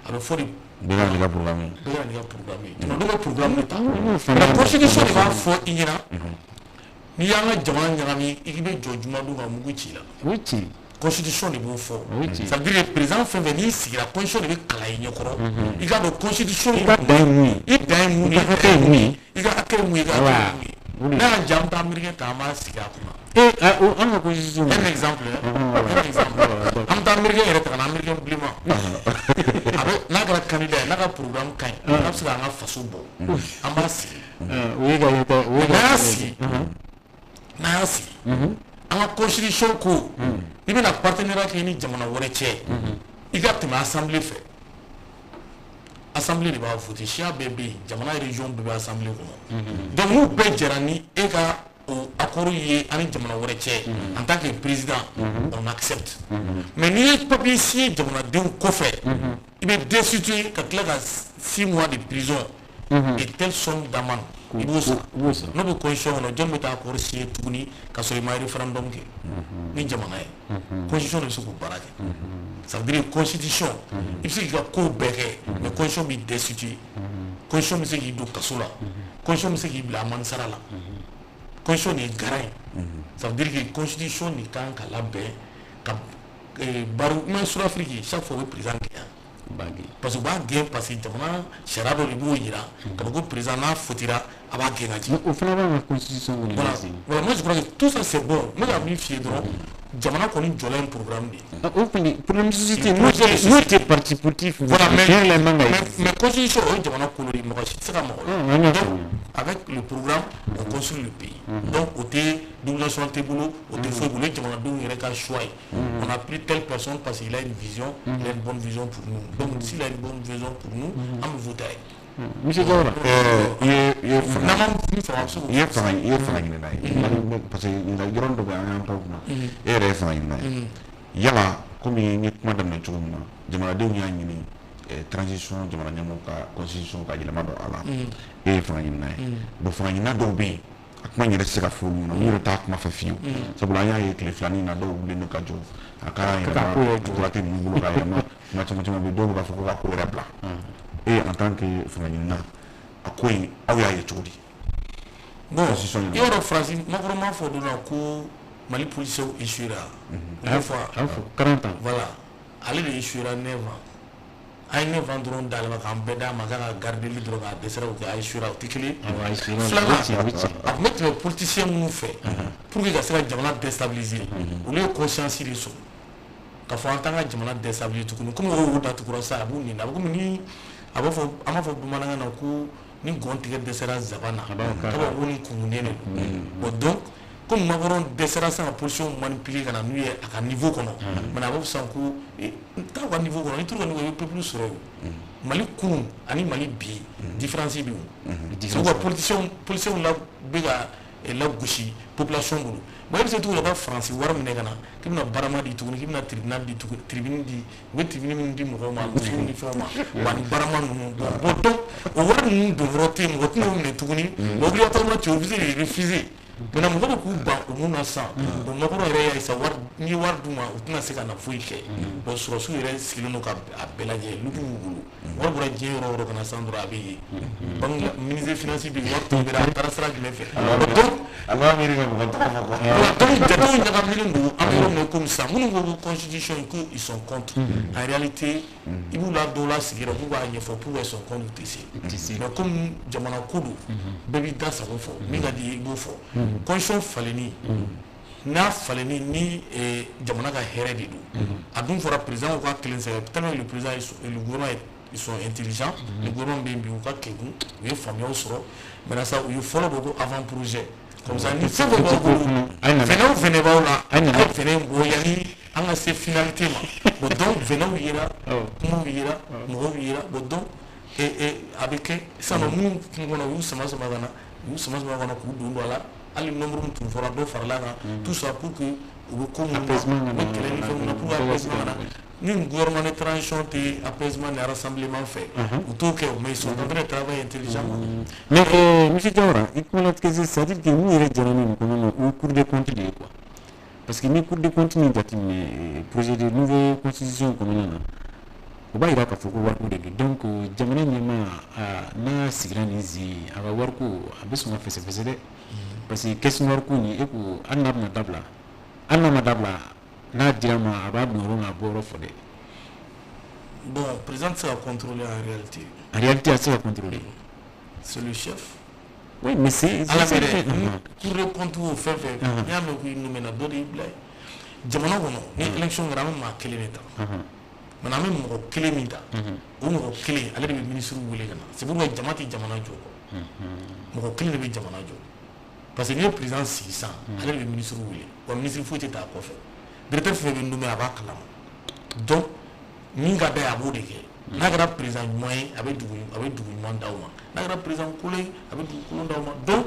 a bɛ fɔ de. Bɛɛ ka n'i ka programme ye. Bɛɛ ka n'i ka programme ye. Jamanadenw ka programme de ta. Mais constitution de b'a fɔ i ɲɛna. N'i y'an ka jamana ɲagami, i bɛ jɔ jumadon ka mugu ci i la. O ye tiɲɛ. Constitution de b'o fɔ. Ça veut dire que président fɛn fɛn n'i sigira, constitution de bɛ kalan i ɲɛkɔrɔ. I k'a dɔn constitution. I ka dan ye mun ye. I dan ye mun ye. I ka hakɛ ye mun ye. I ka hakɛ ye mun ye, i ka hakɛ ye mun ye. N'a y'a ja, an bɛ taa américain ta, an b'a sigi a kunna. Ee, an ka constitution. Un exemple, un exemple. An bɛ taa américain yɛrɛ ta ka na, américain bilenman. A bɛ n'a kɛra candidat ye, n'a ka programme ka ɲi, n'a bɛ se k'an ka faso bɔ, an b'a sigi. O ye ka o ye. N'a y'a sigi, n'a y'a sigi, an ka constitution ko, n'i bɛna partenariat kɛ ni jamana wɛrɛ cɛ, i ka tɛmɛ assemblée fɛ. Assemblée de b'a voter, siya bɛɛ bɛ yen, jamana région bɛɛ bɛ assemblée kɔnɔ. Donc n'u bɛɛ jɛra ni e ka o accord ye ani jamana wɛrɛ cɛ, en tant que président, on accepte. Mais n'i ye papier signé jamanadenw kɔfɛ, i bɛ destituer ka tila ka 6 mois de prison et telle somme d'amende, i b'o sara. N'o bɛ constitution kɔnɔ, jɔn bɛ taa accord signé tuguni ka sɔrɔ i ma référendum kɛ ni jamana ye? Constitution de bɛ se k'o baara kɛ. Ça veut dire constitution, i bɛ se k'i ka ko bɛɛ kɛ, mais constitution b'i destituer, constitution bɛ se k'i don kaso la, constitution bɛ se k'i bila amende sara la. Constitution de ye garant ye. Ça veut dire que constitution de kan ka labɛn ka baro. I ma Sud-Afrique, chaque fois u bɛ président gɛn, parce que u b'a gɛn parce que jamana sariya dɔ de b'o yira k'a fɔ ko président n'a fautira, a b'a gɛn ka jigin. O fana b'an ka constitution kɔnɔ. Voilà, voilà, moi je crois que tout ça c'est bon. N bɛ ka min f'i ye dɔrɔn, jamana kɔni jɔlen ye programme de ye. O kɔni programme société n'o tɛ parti politique. Voilà, mais tiɲɛ yɛrɛ la man ka mais constitution, o ye jamana kolo de ye, mɔgɔ si tɛ se ka mɔgɔ la. Donc avec le programme, on construit le pays. Donc o tɛ double nationalité bolo, o tɛ foyi bolo, o ye jamanadenw yɛrɛ ka choix ye. On a pris telle personne parce qu'il a une vision, il a une bonne vision pour nous. Donc s'il a une bonne vision pour nous, an bɛ voter a ye. Monsieur Diawara. I ye fanga N'an ma min faamu, a bɛ se k'o i ye fanga i ye fanga ɲinina ye, parce que ɲininkali yɔrɔnin dɔ bɛ yen, an y'an ta o kunna. E yɛrɛ ye fanga ɲinina ye. Yala komi n ye kuma daminɛ cogo min na, jamanadenw y'a ɲini transition jamana ɲɛmɔgɔw ka constitution ka yɛlɛma don a la. E ye fanga ɲinina ye. Bon, fanga ɲinina dɔw bɛ yen, a kuma in yɛrɛ tɛ se ka fɔ olu ɲɛna, olu yɛrɛ t'a kuma fɛ fiyewu, sabula an y'a ye tile filanin na, dɔw wulilen don ka jɔ a ka yɛlɛma droite ninnu bolo ka yɛlɛma. Kuma caman caman bɛ yen, dɔw bɛ k'a fɔ ko ka ko yɛrɛ bila. E en tant que fanga ɲinina, a ko in aw y'a ye cogo di? Bon, Constitution i b'a dɔn, Faransi, Macron m'a fɔ don na ko Mali policiers échouera. U b'a fɔ. A fɔ 40 ans. Voilà, ale de échouera 9 ans. An ye 9 ans dɔrɔn d'ale ma k'an bɛɛ d'a ma k'a ka gardeli dɔrɔn k'a dɛsɛra o kɛ, a échouera, o tɛ kelen ye. Awɔ, a échouera. Filanan, O bɛ tiɲɛ, o bɛ tiɲɛ. a tun bɛ tɛmɛ politicien minnu fɛ pour que ka se ka jamana déstabiliser, olu ye conscience de sɔrɔ k'a fɔ an t'an ka jamana déstabiliser tuguni. Komi o datugura sisan, a b'u ɲini, a bɛ komi ni a b'a fɔ, an b'a fɔ bamanankan na ko ni gɔn tigɛ dɛsɛra zaban na, A b'a fɔ k'a b'a fɔ ko ni kumunen de don. Bon, donc komi Macron dɛsɛra sisan ka policiers manipuler ka na n'u ye a ka niveau kɔnɔ, maintenant a b'a fɔ sisan ko n t'a ka niveau kɔnɔ, n'i t'u ka niveau kɔnɔ, i bɛ peuple sɔrɔ yen. Mali kunun ani Mali bi, différence bɛ yen. C'est pourquoi politiciens la bɛ ka lagosi population bolo. Bon, e bɛ se cogo di ka Faransi wari minɛ ka na k'i bɛna barama di tuguni, k'i bɛna tribunal di tuguni, tribune di, u bɛ tribune minnu di mɔgɔw ma, musow ni fɛnw ma, wa ni barama ninnu. Bon, donc o wari ninnu don yɔrɔ tɛ yen, mɔgɔ tɛna o minɛ tuguni. Bon, obligatoirement tu es obligé de refuser. Maintenant mɔgɔ bɛ k'u ban o mun na sisan? Bon, Macron yɛrɛ y'a ye sisan, wari n'i ye wari d'u ma, u tɛna se ka na foyi kɛ. Bon, sɔrɔsiw yɛrɛ sigilen don ka a bɛɛ lajɛ, lupu b'u bolo, wari bɔra diɲɛ yɔrɔ o yɔrɔ ka na sisan dɔrɔn, a bɛ yen. Banque ministre des finances bɛ yen, wari tɔ bɛ a taara sira jumɛn fɛ? Bon, donc A b'a miiri ka mɔgɔ tɔgɔ fɔ quoi. Voilà, donc jatew ɲagaminen don. An bɛ yɔrɔ min na komi sisan, minnu ko ko constitution ko ils sont contre, en réalité i b'u la dɔw la sigi yɛrɛ k'u b'a ɲɛfɔ pourquoi ils sont contre, u tɛ se. Mais comme jamana ko don, bɛɛ b'i da sago fɔ, min ka di i ye i b'o fɔ. Constitution falenni N'a falenni ni jamana ka hɛrɛ de don, a dun fɔra président ka kelen sɛbɛn, tellement le président et le gouvernement, ils sont intelligents. Le gouvernement bɛ yen bi, u ka kegun, u ye faamuyaw sɔrɔ. Maintenant sa, u ye fɔlɔ bɔ ko avant projet comme ça, ni fɛn fɛn b'aw bolo, fɛnɛ o fɛnɛ b'aw la, a ye fɛnɛ bɔ yanni an ka se finalité ma. Bon, donc fɛnɛw yera, kumaw yera, mɔgɔw yera. Bon, donc a bɛ kɛ sisan nɔ, minnu kun kɔnɔ, u y'u sama sama ka na, u y'u sama sama ka na k'u don don a la. Hali nombre min tun fɔra, dɔ farala kan, tout ça pour que u bɛ ko minnu na, u bɛ kɛlɛ ni fɛn minnu na, pour que apaisement ka na. Ni gouvernement de transition tɛ apaisement ni rassemblement fɛ, u t'o kɛ, mais ils sont en train de travailler intelligemment. Mais monsieur Diawara, i kumana tigɛ, c'est à dire que min yɛrɛ jara ne nin kɔnɔna na, o ye Cour des comptes de ye quoi, parce que ni Cour des comptes min jateminɛ projet de nouvelle constitution kɔnɔna na, o b'a yira k'a fɔ ko wariko de don. Donc jamana ɲɛmaa, n'a sigira nin zen, a ka wariko a bɛ sɔn ka fɛsɛfɛsɛ dɛ, parce que caisse noire ko nin, e ko hali n'a bɛna dabila, hali n'a ma dabila, n'a dira ma, a b'a don yɔrɔ min, a bɔ yɔrɔ fɔ dɛ. Bon, président tɛ se ka contrôler en réalité. En réalité, a tɛ se ka contrôler. C'est le chef. Oui, mais c'est Ala mɛ dɛ, Cour des comptes o fɛn fɛn, n'i y'a mɛn ko i nommé na, dɔ de y'i bila yen. Jamana kɔnɔ, ni élection kɛra, an bɛ maa kelen de ta. Maintenant, an bɛ mɔgɔ kelen min ta, o mɔgɔ kelen, ale de bɛ ministre wele ka na. C'est pourquoi jama tɛ jamana jɔ kɔ, mɔgɔ kelen de bɛ jamana jɔ, parce que n'i ye président sigi sisan, ale de bɛ ministre wele wa, ministre foyi tɛ taa a kɔfɛ. Directeur fɛn fɛn bɛ nommé, a b'a kalama. Donc min ka d'a ye, a b'o de kɛ. N'a kɛra président ɲuman ye, a bɛ dugu ɲuman d'aw ma. N'a kɛra président kolon ye, a bɛ dugu kolon d'aw ma. Donc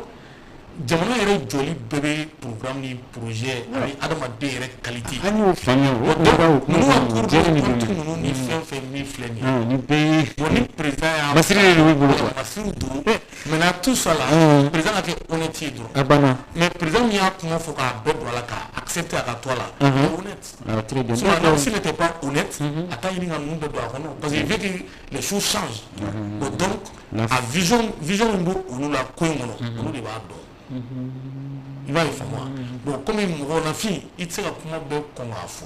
jamana yɛrɛ jɔli bɛɛ bɛ programme ni projet ani adamaden yɛrɛ qualité. An y'o faamuya, o kun o kuma Ninnu ka cour jɛlen des de comptes don. Ninnu ni fɛn fɛn min filɛ nin ye, Nin bɛɛ ye bon, ni président y'a masiri de b'u bolo quoi. Masiriw don. Maintenant, tout ça là, président ka kɛ honnête ye dɔrɔn. A banna. Mais président min y'a kuma fɔ k'a bɛɛ don a la, k'a accepter a ka to a la, il est honnête. Ah, très bien. Sinon, s'il n'était pas honnête, a t'a ɲini ka ninnu bɛɛ don a kɔnɔ, parce qu'il veut que les choses changent. Bon, donc a vision min b'o olu la ko in kɔnɔ, olu de b'a dɔn. I b'a ye faamu wa? Bon, comme mɔgɔninfin, i tɛ se ka kuma bɛɛ kɔn k'a fɔ.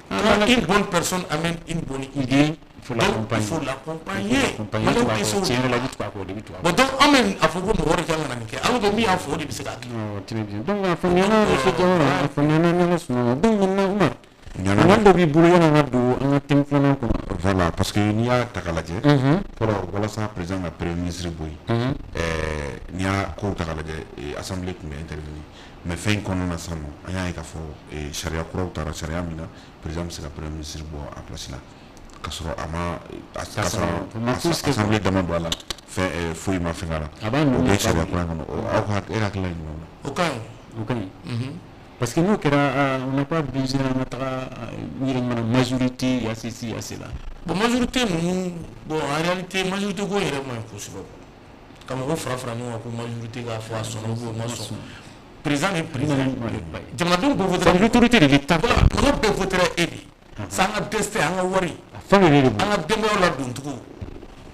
Quand une bonne personne amène une bonne idée, il faut donc il l'accompagner. Faut l'accompagner. L'accompagner. Maliyɛnw tɛ se o Tiɲɛ yɛrɛ la, i bɛ tugu a kɔ, o de bɛ tugu a kɔ. Bon, donc an bɛ a fɔ ko mɔgɔ de kan ka na nin kɛ, alors que min y'a fɔ, o de bɛ se k'a kɛ. Oh, très bien. Donc a faamuyana, monsieur Diawara, a faamuyana, ni Ala sɔnna ma. Donc maintenant, Umar, Ɲana. ɲininkali dɔ b'i bolo yanni an ka don an ka thème filanan kɔnɔ. Voilà, parce que n'i y'a ta k'a lajɛ, fɔlɔ, walasa président ka premier ministre bɔ yen, n'i y'a kow ta k'a lajɛ, assemblée tun bɛ intervenir. Mais fɛn in kɔnɔna na sisan nɔ, an y'a ye k'a fɔ sariya kuraw taara, sariya min na président bɛ se ka premier ministre bɔ a place la, k'a sɔrɔ a ma k'a sɔrɔ assemblée dama don a la, fɛn foyi ma fɛn k'a la. A b'a O ninnu bɛ sariya kura in kɔnɔ. Aw ka e hakilina ye jumɛn ye? O ka ɲi. O ka ɲi. Parce que n'o kɛra, on n'a pas besoin an ka taga u yɛrɛ ɲuman majorité, ya ceci, ya cela. Bon, majorité ninnu, bon, en réalité, majorité ko yɛrɛ man ɲi kosɛbɛ, ka mɔgɔ fara fara ɲɔgɔn kan ko majorité k'a fɔ a sɔnna ou bien o ma sɔn. Président ni président, jamanadenw bɛɛ votera. C'est l'autorité de l'État. Voilà, mɔgɔ bɛɛ votera e de sa, an ka destin, an ka wari, Fɛn bɛɛ de bolo. An ka denbayaw ladon cogo,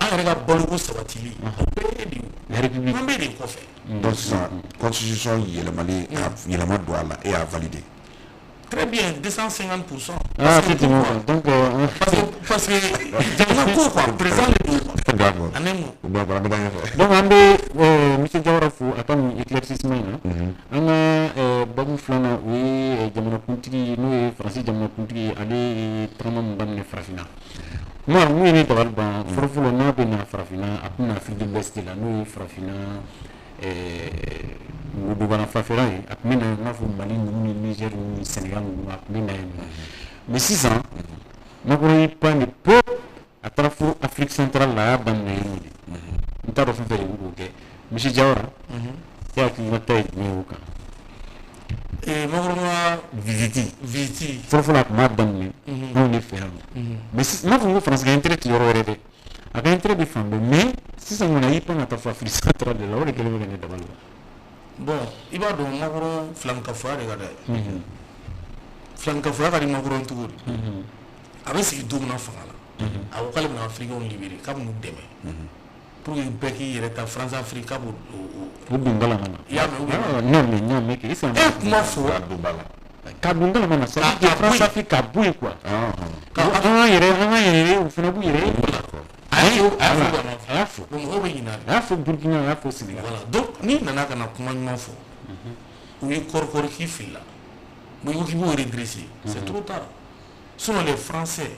an yɛrɛ ka baloko sabatili, o bɛɛ ye e de ye. La République. An bɛɛ de kɔfɛ. Donc sisan, constitution yɛlɛmali ka yɛlɛma don a la, e y'a validé? Très bien, 250%. Ah, Parce que effectivement. pourquoi? Donc, Parce que jamana ko quoi, président de don quoi. D'accord. En un mot. D'accord, an bɛ taa ɲɛfɛ. Donc an bɛ monsieur Diawara fo a ka nin éclaircissement in na. An ka babu filanan, o ye jamanakuntigi, n'o ye Faransi jamanakuntigi ye, ale ye tagama min daminɛ farafinna. Kuma mun ye ne dabali ban fɔlɔ-fɔlɔ, n'a bɛ na farafinna, a tun na Afrique de l'Ouest de la, n'o ye farafinna wodogana fanfɛla ye, a tun bɛ na i n'a fɔ Mali ninnu ni Niger ninnu ni Sénégal ninnu, a tun bɛ na yen nɔ. Mais sisan, Macron y'i pan de pewu, a taara fo Afrique centrale la, a y'a daminɛ yen nɔ de. N t'a dɔn fɛn fɛn de bɛ k'o kɛ. Monsieur Diawara, e hakilinata ye jumɛn ye o kan? Macron ka visite. Visite. Fɔlɔ-fɔlɔ, a tun b'a daminɛ anw de fɛ yan nɔ, mais sisan, n m'a fɔ ko Faransi ka intérêt tɛ yɔrɔ wɛrɛ dɛ, a ka intérêt bɛ fan bɛɛ, mais sisan kɔni, a y'i pan ka taa fo Afrique centrale de la, o de kɛlen bɛ ka ne dabali ban. Bon, i b'a dɔn, Macron filankafoya de ka d'a ye. Filankafoya ka di Macron cogo di? A bɛ sigi don min na fanga la, a ko k'ale bɛna Africains libérer, k'a bɛn'u dɛmɛ pour que bɛɛ k'i yɛrɛ ta, France Afrique, k'a b'o o O don kalama na. I y'a mɛn ou bien? Ah, non, mais n y'a mɛn kɛ, est-ce que E ye kuma fɔ. K'a don ba la. Ka don kalama na, c'est à dire que Ka bɔ France yen. Afrique ka bɔ yen quoi. Ah, An k'an yɛrɛ, an k'an yɛrɛ ye, o fana b'u yɛrɛ ye. A y'a fɔ, a y'a fɔ ou bien a m'a fɔ? A y'a fɔ. Bon, mɔgɔw bɛ ɲinɛ a de. A y'a fɔ Burkina, a y'a fɔ Sénégal. Voilà, donc n'i nana ka na kuma ɲuman fɔ, U ye kɔrɔkɔrɔ k'i filila. Bon, i ko k'i b'o redresser, c'est trop tard. Sinon, les Français,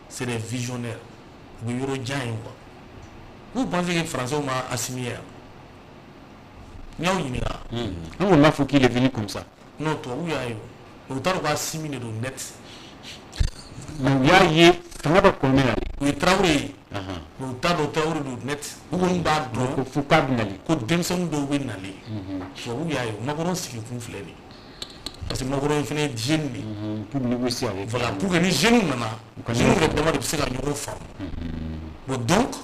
c'est des visionnaires. U bɛ yɔrɔ jan ye quoi. Vous pensez que Français ma Assimi yan? N y'aw ɲininka. An kɔni b'a fɔ qu'il est venu comme ça. Non, tubabu y'a ye o. U t'a dɔn ko Assimi de don net. Mais u y'a ye fanga bɛ kɔnɛ la. U ye Traoré ye, mais u t'a dɔn Traoré don net. U kɔni b'a dɔn ko fo k'a bɛ nali. Ko denmisɛnnin dɔw bɛ nalen. Tubabu y'a ye, Macron sigi kun filɛ nin ye. Parce que Macron fana ye jeune de ye. Pour négocier avec. Voilà, pour que ni jeunes nana, jeunes yɛrɛ dama de bɛ se ka ɲɔgɔn faamu. Bon, donc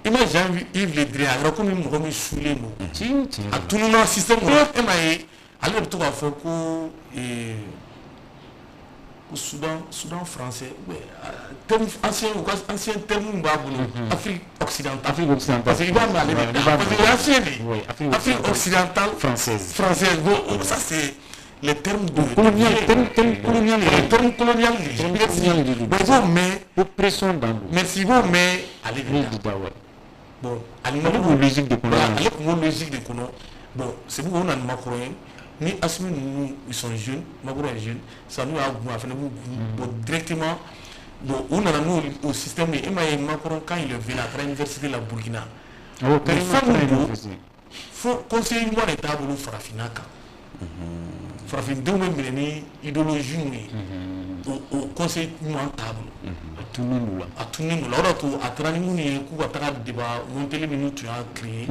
i ma Jean-Yves Le Drian, a kɛra komi mɔgɔ min sulen don. Tiɲɛ. A tununa système kɔnɔ. E m'a ye, ale de bɛ to k'a fɔ ko ko Soudan français, terme ancien, u ka ancien terme min b'a bolo, Afrique occidentale. Afrique occidentale. Parce que i b'a mɛn ale de da, parce que o ye ancien de ye. Oui, Afrique Afrique occidentale française. Française. Bon, ça, c'est les termes de colonial, terme colonial yɛrɛ. Terme colonial de. Terme colonial de don. Bon, i b'o mɛn. Oppression dan don. Merci, i b'o mɛn ale de da. Ouais. Bon, ale b'o logique de kɔnɔ. Voilà, ale tun b'o logique de kɔnɔ. Bon, c'est pourquoi o nana ni Macron ye. Ni Assimi ninnu, ils sont jeunes, Macron est jeune, ça n'u y'a gun, a fana b'u gun. Bon, directement, bon, u nana n'o o système ye. E m'a ye, Macron, quand il est venu, a taara université la Burkina. Awɔ, mais fɛn min don, fo conseil ɲuman de t'a bolo farafinna kan. Farafindenw bɛ minɛ ni idéologie min ye, o conseil ɲuman t'a bolo. A tunnen don la. A tunnen don la. O de y'a to a taara ni minnu ye k'u ka taga débat monteli minnu tun y'a créé,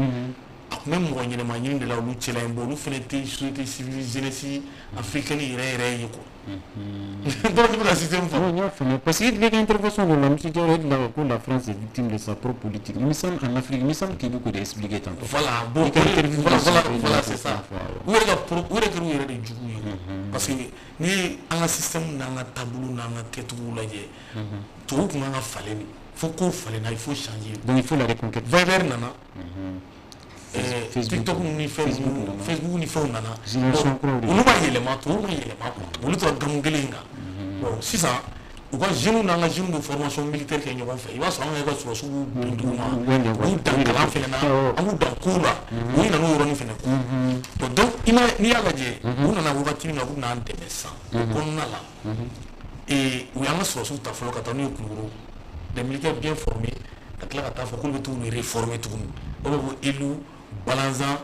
a tun bɛ mɔgɔ ɲɛnɛma ɲini de la olu cɛla yen. Bon, olu fana tɛ société civile jeunesse africaine yɛrɛ yɛrɛ ye quoi. Donc i bɛ ka système faamu. Non, n y'a faamuya, parce que i ka intervention dɔ la, monsieur Diallo, e de la ko la France est victime de sa propre politique. Il me semble en Afrique, il me semble k'i bɛ k'o de expliquer tantôt. Voilà, bon, voilà, voilà, voilà, c'est ça. U yɛrɛ ka pro, u yɛrɛ kɛra u yɛrɛ de jugu ye, parce que n'i ye an ka système n'an ka taabolo n'an ka kɛcogow lajɛ, tubabu tun kan ka falen de. Fo ko falenna, il faut changer. Donc il faut la reconquête. Viber nana. TikTok ni fɛn ninnu, Facebook ni fɛnw nana. Olu ma yɛlɛma, tubabu ma yɛlɛma quoi. Olu tora gamu kelen in kan. Bon, sisan u ka jeunes n'an ka jeunes bɛ formation militaire kɛ ɲɔgɔn fɛ. I b'a sɔrɔ an yɛrɛ ka sɔrɔdasiw b'u bin dugu ma, u b'u dan kalan fɛnɛ na, an b'u dan kow la. U nana n'o yɔrɔnin fɛnɛ kɔ. Bon, donc i ma, n'i y'a lajɛ, u nana wagati min na k'u bɛn'an dɛmɛ sisan, o kɔnɔna la, u y'an ka sɔrɔdasiw ta fɔlɔ ka taa n'u ye Kulukoro, des militaires bien formés, ka tila ka taa fɔ k'olu bɛ t'u réformer tuguni. O bɛ fɔ élu Balanzan.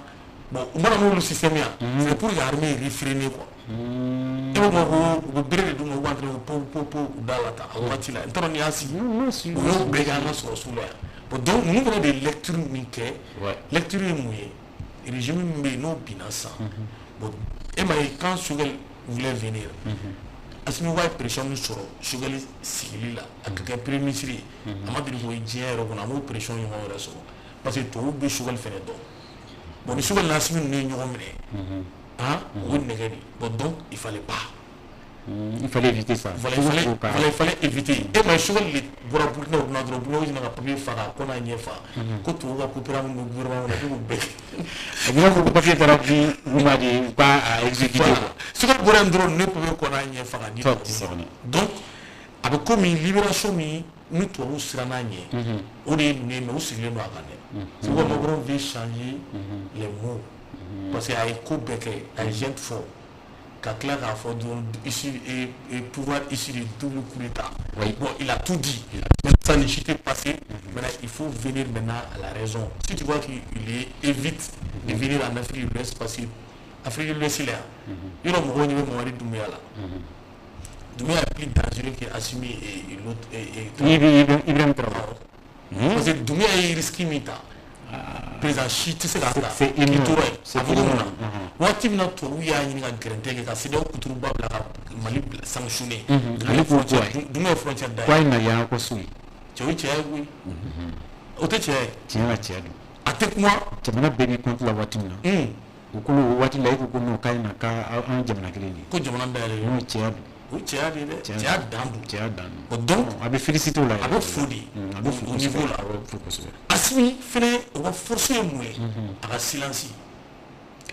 Bon, u mana n'olu système yan, c'est pour que armée réfréner quoi. E b'a fɔ ko u bɛ bere de d'u ma, u b'a entraîner po po po u da la tan a wagati la. N t'a dɔn n'i y'a sigi, u y'o bɛɛ kɛ an ka sɔrɔdasiw la yan. Bon, donc ninnu fana de ye lecture min kɛ. Lecture ye mun ye? Régime min bɛ yen n'o binna sisan. Bon, e m'a ye, quand Choguel voulait venir, Assimi Goïta ye pression min sɔrɔ Choguel sigili la, a ka kɛ premier ministre ye, a ma deli k'o ye diɲɛ yɛrɛ kɔnɔ, a m'o pression ɲɔgɔn wɛrɛ sɔrɔ, parce que tubabuw bɛ Choguel fɛnɛ dɔn. Bon, ni Choguel n'Assimi ninnu ye ɲɔgɔn minɛ, han, o ye nɛgɛ de. Bon, donc il fallait pas. Il fallait éviter ça. Voilà, il fallait éviter. E ma ye, Choguel de bɔra Burkina, o donna dɔrɔn, Burkina ka papier fa k'a kɔ n'a ɲɛ fa ko tubabu ka coopérant minnu bɛ gouvernement kɔnɔ, k'u b'u bɛɛ kɛ. A b'i n'a fɔ ko papier taara di u ma de, u ka a exécuter quoi. Choguel bɔra yen dɔrɔn, ne papier kɔ n'a ɲɛ fa ka di tubabu ma. Donc a bɛ komi libération min ni tubabu siranna ɲɛ, o de ye ninnu ye, mais u sigilen don a kan dɛ. C'est pourquoi Macron veut changer les mots, parce que a ye ko bɛɛ kɛ, a ye junte fɔ ka tila k'a fɔ dɔrɔn issu et pouvoir issu de double coup d'état. Bon, il a tout dit. Maintenant, ça n'est chité passé. Maintenant, il faut venir maintenant à la raison. Si tu vois qu'il évite de venir en Afrique de l'Ouest, parce que Afrique de l'Ouest, il est yɔrɔ mɔgɔw ɲɛ bɛ Mamadi Doumbouya la. Doumbouya est plus dangereux que Assimi et l'autre et Ibrahim Traoré. Parce que Doumbouya ye risque min ta, président si tɛ se k'a ta. C'est k'i tora yen. C'est A fɔ ko mun na? énorme. Waati min na tubabuw y'a ɲini ka gɛrɛntɛ kɛ ka CEDEAO kuturuba bila ka Mali bila sanctionner, Ale ko ko ayi. Doumbouya ye frontière Ko a dayɛlɛ. ye na yan ko so ye. Cɛ, o ye cɛya ye koyi, o tɛ cɛya ye. Tiɲɛ la, cɛ don. A tɛ kuma. Jamana bɛɛ b'i compte la waati min na. U ko o waati la, e ko ko non, k'a ye na k'an jamana kelen de ye. Ko jamana dayɛlɛ. N'o cɛya don. O ye cɛya de ye dɛ. Cɛya. Cɛya dan don. Cɛya dan don. Bon, donc A bɛ féliciter o la yɛrɛ. A bɛ fo de. A bɛ fo au niveau la. A bɛ fo kosɛbɛ. Assimi fɛnɛ, o ka force ye mun ye? A ka silence.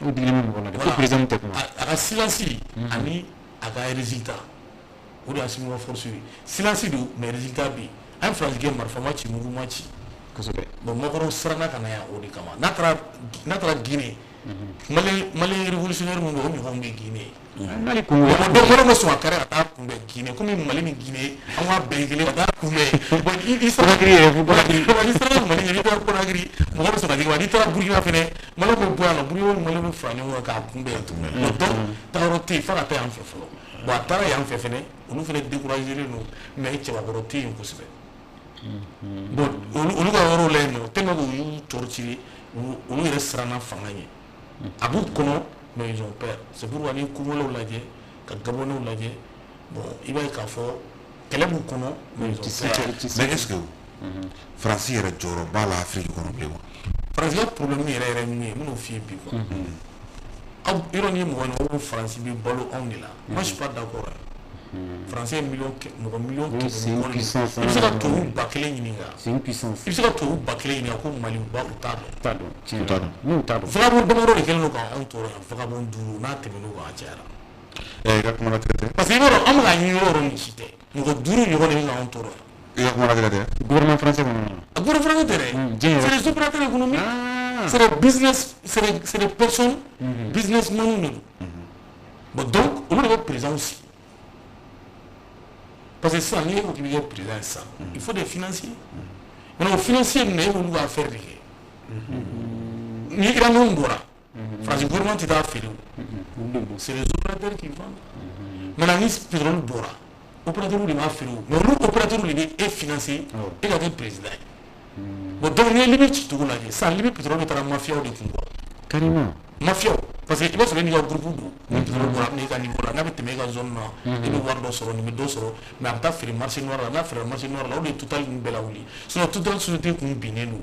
O digilen bɛ mɔgɔ la dɛ, ko président tɛ kuma. A ka silence ani a ka résultat, o de ye Assimi ka force ye. Silence don, mais résultat bɛ yen. An ye Faransi kɛ, marifa ma ci, mugu ma ci. Kosɛbɛ. Bon, Macron siranna ka na yan o de kama. N'a taara Guinée, Malien révolutionnaire minnu o ɲɔgɔn bɛ Guinée. Mali Congo. Bon, dɔw bɛ sɔn ka kari ka taa kunbɛn Guinée, komi Mali ni Guinée an k'a bɛɛ ye kelen, ka taa kunbɛn. Bon, i sera Conakry yɛrɛ, fo Conakry. N'i sera Mali ɲɛ, n'i taara Conakry, mɔgɔ bɛ sɔn ka jigin wa. N'i taara Burkina fɛnɛ, Mali bɛ bɔ yan nɔ, Burkina ni Mali bɛ fara ɲɔgɔn kan k'a kunbɛn. Bon, donc taayɔrɔ tɛ yen f'a ka taa yan fɛ fɔlɔ. Bon, a taara yan fɛ fɛnɛ, olu fɛnɛ découragé don, mais cɛbakɔrɔ tɛ yen kosɛbɛ. Bon, olu ka yɔrɔw la yen nɔ, tellement que u y'u torturer, olu yɛrɛ siranna fanga ɲɛ. A b'u kɔnɔ, mais ils ont peur. C'est pourquoi ni Congolais lajɛ, ka Gabonais lajɛ, bon, i b'a ye k'a fɔ kɛlɛ b'u kɔnɔ, mais ils ont peur. Mais est ce que Faransi yɛrɛ jɔyɔrɔ b'a la Afiriki kɔnɔ bilen wa? Faransi ka problème yɛrɛ yɛrɛ min ye, n bɛn'o f'i ye bi quoi. Aw yɔrɔ ni ye mɔgɔ ye, aw ko Faransi bɛ balo anw de la. Moi, je suis pas d'accord. Faransi ye miliyɔn mɔgɔ miliyɔn C'est une 100 kɔ de. puissance. I bɛ se ka tubabu 1000 ɲininka. C'est une puissance. I bɛ se ka tubabu 1000 ɲininka ko Mali ba, u t'a dɔn. T'a dɔn. Tiɲɛ. U t'a dɔn. N'u t'a dɔn. Vagabond damadɔ de kɛlen don k'anw tɔɔrɔ yan, vagabond duuru, n'a tɛmɛn'o kan, a cayara. I ka kuma latigɛ tɛ. Parce que i b'a dɔn, an bɛ ka ɲini yɔrɔ o yɔrɔ, nin si tɛ. Mɔgɔ duuru ɲɔgɔn de bɛ k'anw tɔɔrɔ yan. I ka kuma latigɛ tɛ. Gouvernement français kɔnɔ. A gouvernement français tɛ dɛ. Diɲɛ yɛrɛ. C'est les opérateurs économiques. Ah. C'est des business, c'est des personnes, businessmen de don. Bon, donc olu de bɛ président sigi. Parce que sisan, n'i ko k'i bɛ kɛ président ye sisan, il faut des financiers. Maintenant, o financier ninnu, e b'olu ka affaire de kɛ. Ni uranium bɔra, Faransi gouvernement tɛ taa feere o. Olu de don. C'est les opérateurs qui vendent. Maintenant, ni pétrole bɔra, opérateurs de b'a feere o. Mais olu opérateurs de bɛ e financer e ka kɛ président ye. Bon, donc n'i ye Libi cicogo lajɛ sisan, Libi pétrole taara mafiaw de kun quoi. Carrément. Mafiaw, parce que i b'a sɔrɔ e n'i ka groupe don, ni pétrole bɔra, a bɛ na e ka niveau la, n'a bɛ tɛmɛ e ka zone na, e bɛ wari dɔ sɔrɔ, nin bɛ dɔ sɔrɔ, mais a bɛ taa feere marché noir la. N'a feere marché noir la, o de ye Total ninnu bɛɛ lawuli. Sinon Total société kun binnen don.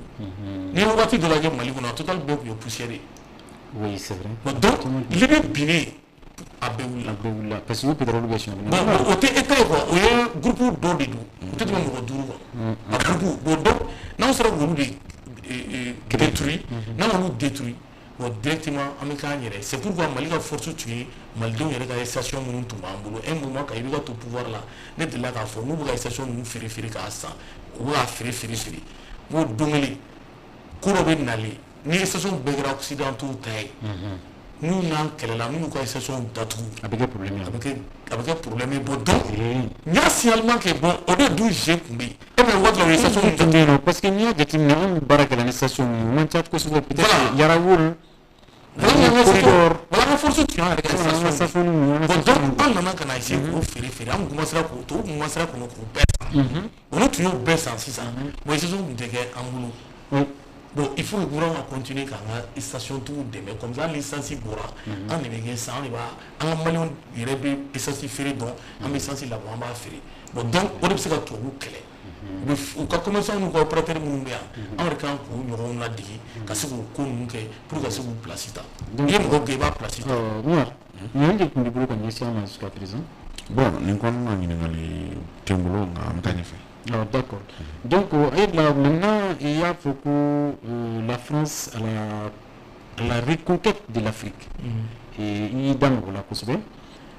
N'i ye wagati dɔ lajɛ Mali kɔnɔ, Total bɛɛ tun ye poussière ye. Oui, c'est vrai. Bon, donc Libi binnen, a bɛɛ wulila. A bɛɛ wulila parce que o pétrole bɛ siɲɛ. Bon, o tɛ état ye quoi, o ye groupe dɔ de don, o tɛ tɛmɛ mɔgɔ duuru kan, a groupe. Bon, donc n'anw sera k'olu de détruire, n'an y'olu détruire, bon, directement an bɛ k'an yɛrɛ. C'est pourquoi Mali ka force tun ye malidenw yɛrɛ ka station minnu tun b'an bolo. Un moment, ka i bɛ ka to pouvoir la, ne delila k'a fɔ n'u bɛ ka station ninnu feere feere k'a san, u bɛ k'a feere feere feere, n ko don kelen ko dɔ bɛ nalen, ni station bɛɛ kɛra occidentaux ta ye, n'u n'an kɛlɛla, n'u y'u ka station datugu, A bɛ kɛ problème ye. A bɛ kɛ problème ye. Bon, donc n y'a signalement kɛ. Bon, o de dun jeu tun bɛ yen e mɛ waati la, u ye station Tun bɛ yen nɔ, parce que n'i y'a jateminɛ, anw bɛ baara kɛ la ni station min ye, o man ca kosɛbɛ, peut-être Yarawol. Voilà, Corridor. Voilà, an ka force tun y'an yɛrɛ ka An ka station. station ninnu, an ka Bon, station. donc an nana ka na essayer k'o feere feere, an kun commencera k'o to, u kun commencera k'o bɛɛ san, olu tun y'o bɛɛ san sisan. Bon, station tun tɛ kɛ an bolo. Bon, il faut que gouvernement ka continuer k'an ka station tigiw dɛmɛ, comme ça hali ni essence bɔra, an de bɛ kɛ san, an de b'a, an ka maliyɛnw yɛrɛ bɛ essence feere dɔn, an bɛ essence labɔ, an b'a feere. Bon, donc o de bɛ se ka tubabuw kɛlɛ. U bɛ u ka commerçant n'u ka opérateur minnu bɛ yan, an yɛrɛ kan k'u ɲɔgɔnw ladege ka se k'o ko ninnu kɛ pour que ka se k'u place ta. N'i ye mɔgɔ gɛn, i b'a place ta. Umar, ɲininkali de tun b'i bolo ka ɲɛsin an ma jusqu'à présent? Bon, nin kɔnɔna ɲininkali tɛ n bolo, nka an bɛ taa ɲɛfɛ. Ah, d'accord. Donc, et là, maintenant, il y a beaucoup la France à la reconquête de l'Afrique. Et il y a la kosɛbɛ.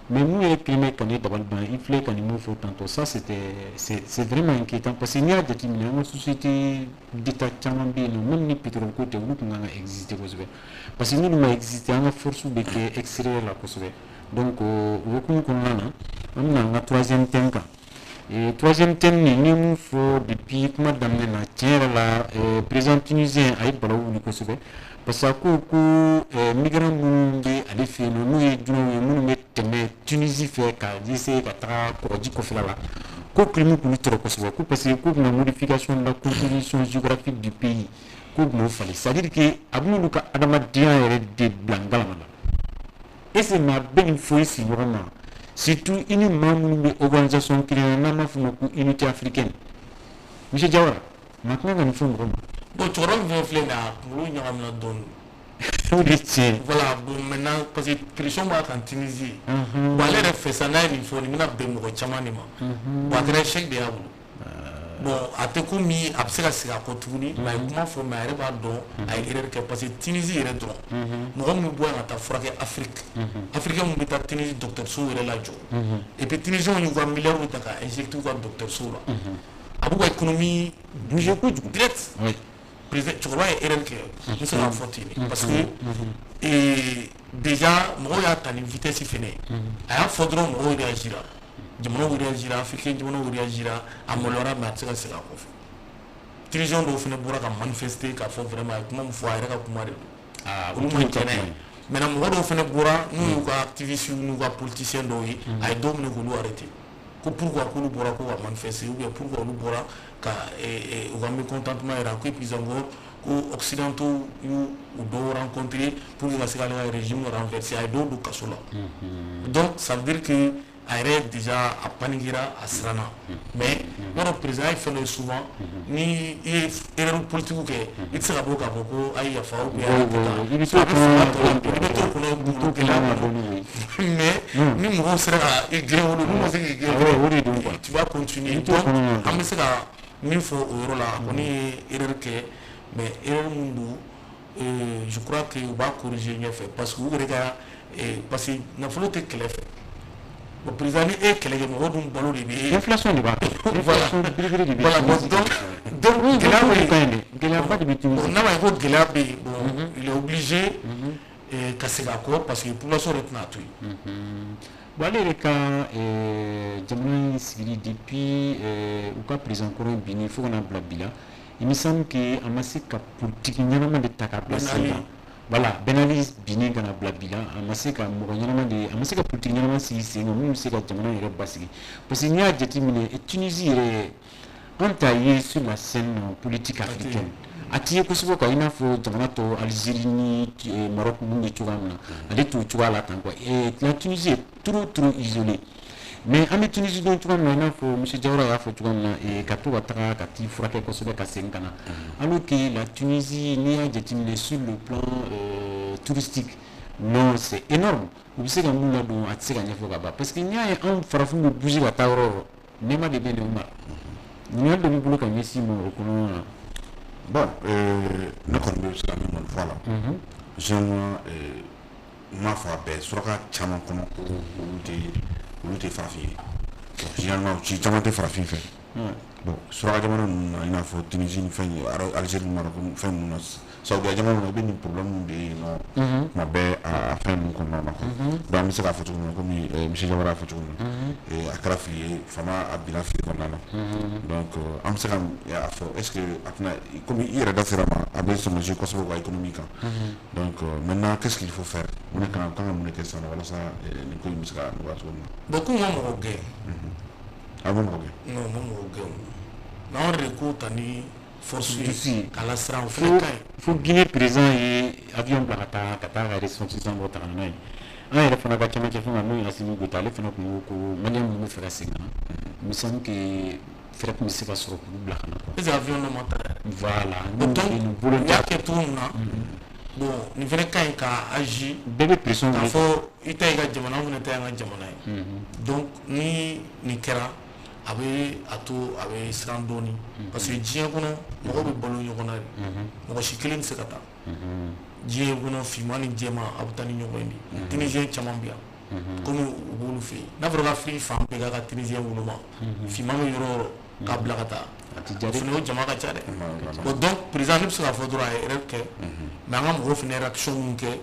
Mais mun yɛrɛ kelen bɛ ka ne dabali ban, i filɛ ka nin mun fɔ tantôt, ça c'est vraiment inquiétant, parce que n'i y'a jateminɛ, an ka société d'état caman bɛ yen nɔ, même ni pétrole ko tɛ, olu tun kan ka exister kosɛbɛ, parce que n'olu ma exister, an ka force bɛ kɛ extérieur la kosɛbɛ. Donc o hukumu kɔnɔna na, an bɛna an ka troisième thème kan. Et troisième thème nin, n ye mun fɔ depuis kuma daminɛ na, tiɲɛ yɛrɛ la, président tunisien a ye balawu wuli kosɛbɛ, parce que a ko ko migrant minnu bɛ ale fɛ yen nɔ, n'u ye dunanw ye, minnu bɛ tɛmɛ Tunisie fɛ ka essayer ka taga kɔgɔji kɔfɛla la, ko crime k'olu tɔɔrɔ kosɛbɛ, ko parce que ko bɛna modification de la composition géographique du pays, ko bɛn'o falen, c'est à dire que a bɛn'olu ka adamadenya yɛrɛ de bila ngalama la. Est ce que maa bɛ nin fɔ i sigiɲɔgɔn ma, surtout i ni maa minnu bɛ organisation kelen na, n'an b'a fɔ o ma ko Unité africaine? Monsieur Diawara, maa kan ka nin fɔ mɔgɔ ma? Bon, cɛkɔrɔba min fɛn filɛ nin ye, a kunkolo ɲagamina dɔɔnin. O de tiɲɛ. Voilà, bon, maintenant, parce que pression b'a kan Tunisie. Bon, ale yɛrɛ fɛ sa, n'a ye nin fɔ, nin bɛna bɛn mɔgɔ caman de ma. Bon, a kɛra échec de y'a bolo. Bon, a tɛ komi a bɛ se ka segin a kɔ tuguni, mais a ye kuma fɔ, mais a yɛrɛ b'a dɔn a ye erreur kɛ, parce que Tunisie yɛrɛ dɔrɔn, mɔgɔ min bɛ bɔ yan ka taa furakɛ Afrique, africain min bɛ taa Tunisie dɔgɔtɔrɔso yɛrɛ lajɔ, et puis Tunisiens y'u ka milliards ta ka injecter u ka dɔgɔtɔrɔso la, a b'u ka économie bouger kojugu direct. Président cɛkɔrɔba ye erreur kɛ, n bɛ se k'a fɔ ten de, parce que déjà mɔgɔw y'a ta ni vitesse fɛnɛ ye. A y'a fɔ dɔrɔn, mɔgɔw réagira, jamanaw réagira, africain jamanaw réagira. A maloyara, mais a tɛ se ka segin a kɔfɛ. Tunisien dɔw fɛnɛ bɔra ka manifester k'a fɔ vraiment a ye kuma min fɔ, a yɛrɛ ka kuma de don, olu ma jɛn n'a ye. Maintenant, mɔgɔ dɔw fɛnɛ bɔra, n'u y'u ka activistes n'u ka politiciens dɔw ye, a ye dɔw minɛ k'olu arrêter, ko pourquoi k'olu bɔra ko ka manifester, ou bien pourquoi olu bɔra ka u ka mécontentement yira, ko et puis encore ko occidentaux y'u u dɔw rencontrer pour que ka se k'ale ka régime renverser. A ye dɔw don kaso la. Donc ça veut dire que a yɛrɛ déjà a paniquera, a siranna. Mais yɔrɔ président ye fɛn dɔ ye, souvent ni i ye erreur politique kɛ, i tɛ se ka bɔ k'a fɔ ko a ye yafa ou bien a tɛ. I bɛ taa t'o kɔnɔ. I bɛ t'o kɔnɔ, kunkolo gɛlɛya kɔnɔ. Mais ni mɔgɔw sera ka i gɛn, o don n'u ma se k'i gɛn, o de don quoi. Tu vas continuer. I t'o Donc kɔnɔ. an bɛ se ka min fɔ o yɔrɔ la, a kɔni ye erreur kɛ, mais erreur mun don, je crois que u b'a corriger ɲɛfɛ, parce que u yɛrɛ ka parce que nafolo tɛ kɛlɛ fɛ. Bon, président, ni e ye kɛlɛ kɛ, mɔgɔw dun balo de bɛ e. Inflation de b'a kɛ. Voilà. Inflation belebele de bɛ. Voilà, bon, donc gɛlɛya bɛ yen. Ka ɲi dɛ, gɛlɛyaba de bɛ Bon, Tunisie. n'a ma ye ko gɛlɛya bɛ yen, bon, il est obligé ka segin a kɔ, parce que population yɛrɛ tɛna a to yen. Bon, ale yɛrɛ ka jamana in sigili depuis u ka président kɔrɔ in binni fo ka na bila bi la, il me semble que a ma se ka politique ɲɛnama de ta k'a bila Ben sen Ali. kan. Voilà, Ben Ali binnen ka na bila bi la, a ma se ka mɔgɔ ɲɛnama de, a ma se ka politique ɲɛnama sigi sen kan min bɛ se ka jamana yɛrɛ basigi, parce que n'i y'a jateminɛ, Tunisie yɛrɛ, an t'a ye sur la scène politique africaine, a ti ye kosɛbɛ quoi, i n'a fɔ jamana tɔw, Algérie ni Maroc ninnu bɛ cogoya min na, ale t'o cogoya la tan quoi. La Tunisie est trop trop isolée, mais an bɛ Tunisie dɔn cogoya min na, i n'a fɔ monsieur Diawara y'a fɔ cogoya min na, ka to ka taga ka t'i furakɛ kosɛbɛ ka segin ka na, alors que la Tunisie, n'i y'a jateminɛ sur le plan touristique, non, c'est énorme. U bɛ se ka mun ladon, a tɛ se ka ɲɛfɔ ka ban, parce que n'i y'a ye anw farafinw bɛ bouger ka taa yɔrɔ o yɔrɔ, nɛɛma de bɛ yen. Umar, ɲininkali dɔ b'i bolo ka ɲɛsin ma o kɔnɔna na? Bon, ne kɔni bɛ se ka min kɔni fɔ a la, généralement, n m'a fɔ a bɛɛ, suraka caman kɔnɔ ko olu tɛ farafin ye. Bon, généralement ci caman tɛ farafin fɛ. Bon, suraka jamana ninnu na, i n'a fɔ Tunisie ni fɛn ye, Algérie ni Maroc ni fɛn ninnu na, Saudiya jamana ninnu na, i bɛ nin problème de ye yen nɔ tuma bɛɛ a fɛn ninnu kɔnɔna na quoi. Donc an bɛ se k'a fɔ cogo min na, komi monsieur Diawara y'a fɔ cogo min na, a kɛra fili ye, faama a binna fili kɔnɔna na. Donc an bɛ se ka a fɔ, est ce que a tɛna, komi i yɛrɛ da sera ma, a bɛ sɔmɔsi kosɛbɛ u ka économie kan. Donc maintenant, qu'est ce qu'il faut faire? Mun de kan ka mun de kɛ sisan nɔ walasa nin ko in bɛ se ka nɔgɔya cogo min na? Bon, k'u ma mɔgɔ gɛn. A bɛ mɔgɔ gɛn? Non, ma mɔgɔ gɛn o, mais anw yɛrɛ de ko ta ni force Force ye ye. k'a lasiran, o Fo fɛnɛ ka ɲi. Fo Guinée président ye avion bila ka taa ka ressortissant dɔ ta ka na n'a ye. An yɛrɛ fana ka cɛmancɛ fanga, n'o ye Assimi Goïta, ale fana tun ko ko malien minnu bɛ fɛ ka segin ka na, il me semble que fɛɛrɛ tun bɛ se ka sɔrɔ k'olu bila ka na quoi. Est ce que avion dɔ ma ta yɛrɛ? Voilà. Bon, donc n'u u volontaire y'a kɛ cogo min na, bon, nin fɛnɛ ka ɲi ka agir. Bɛɛ bɛ pression K'a wuli. fɔ i ta y'i ka jamana, an fɛnɛ ta y'an ka jamana ye. Donc ni nin kɛra, a bɛ a to a bɛ siran dɔɔni, parce que diɲɛ kɔnɔ mɔgɔw bɛ balo ɲɔgɔn na de, mɔgɔ si kelen tɛ se ka taa diɲɛ kɔnɔ. Finman ni jɛman, a bɛ taa ni ɲɔgɔn ye de. Tunisien caman bɛ yan, komi u b'olu fɛ yen, n'a fɔra ko Afiriki fan bɛɛ k'a ka Tunisien woloma, finman bɛ yɔrɔ o yɔrɔ k'a bila ka taa, A ti diya o dɛ. fana o jama ka ca dɛ. Bon, donc président, ne bɛ se k'a fɔ dɔrɔn a ye erreur kɛ, mais an ka mɔgɔw fana ye réaction mun kɛ,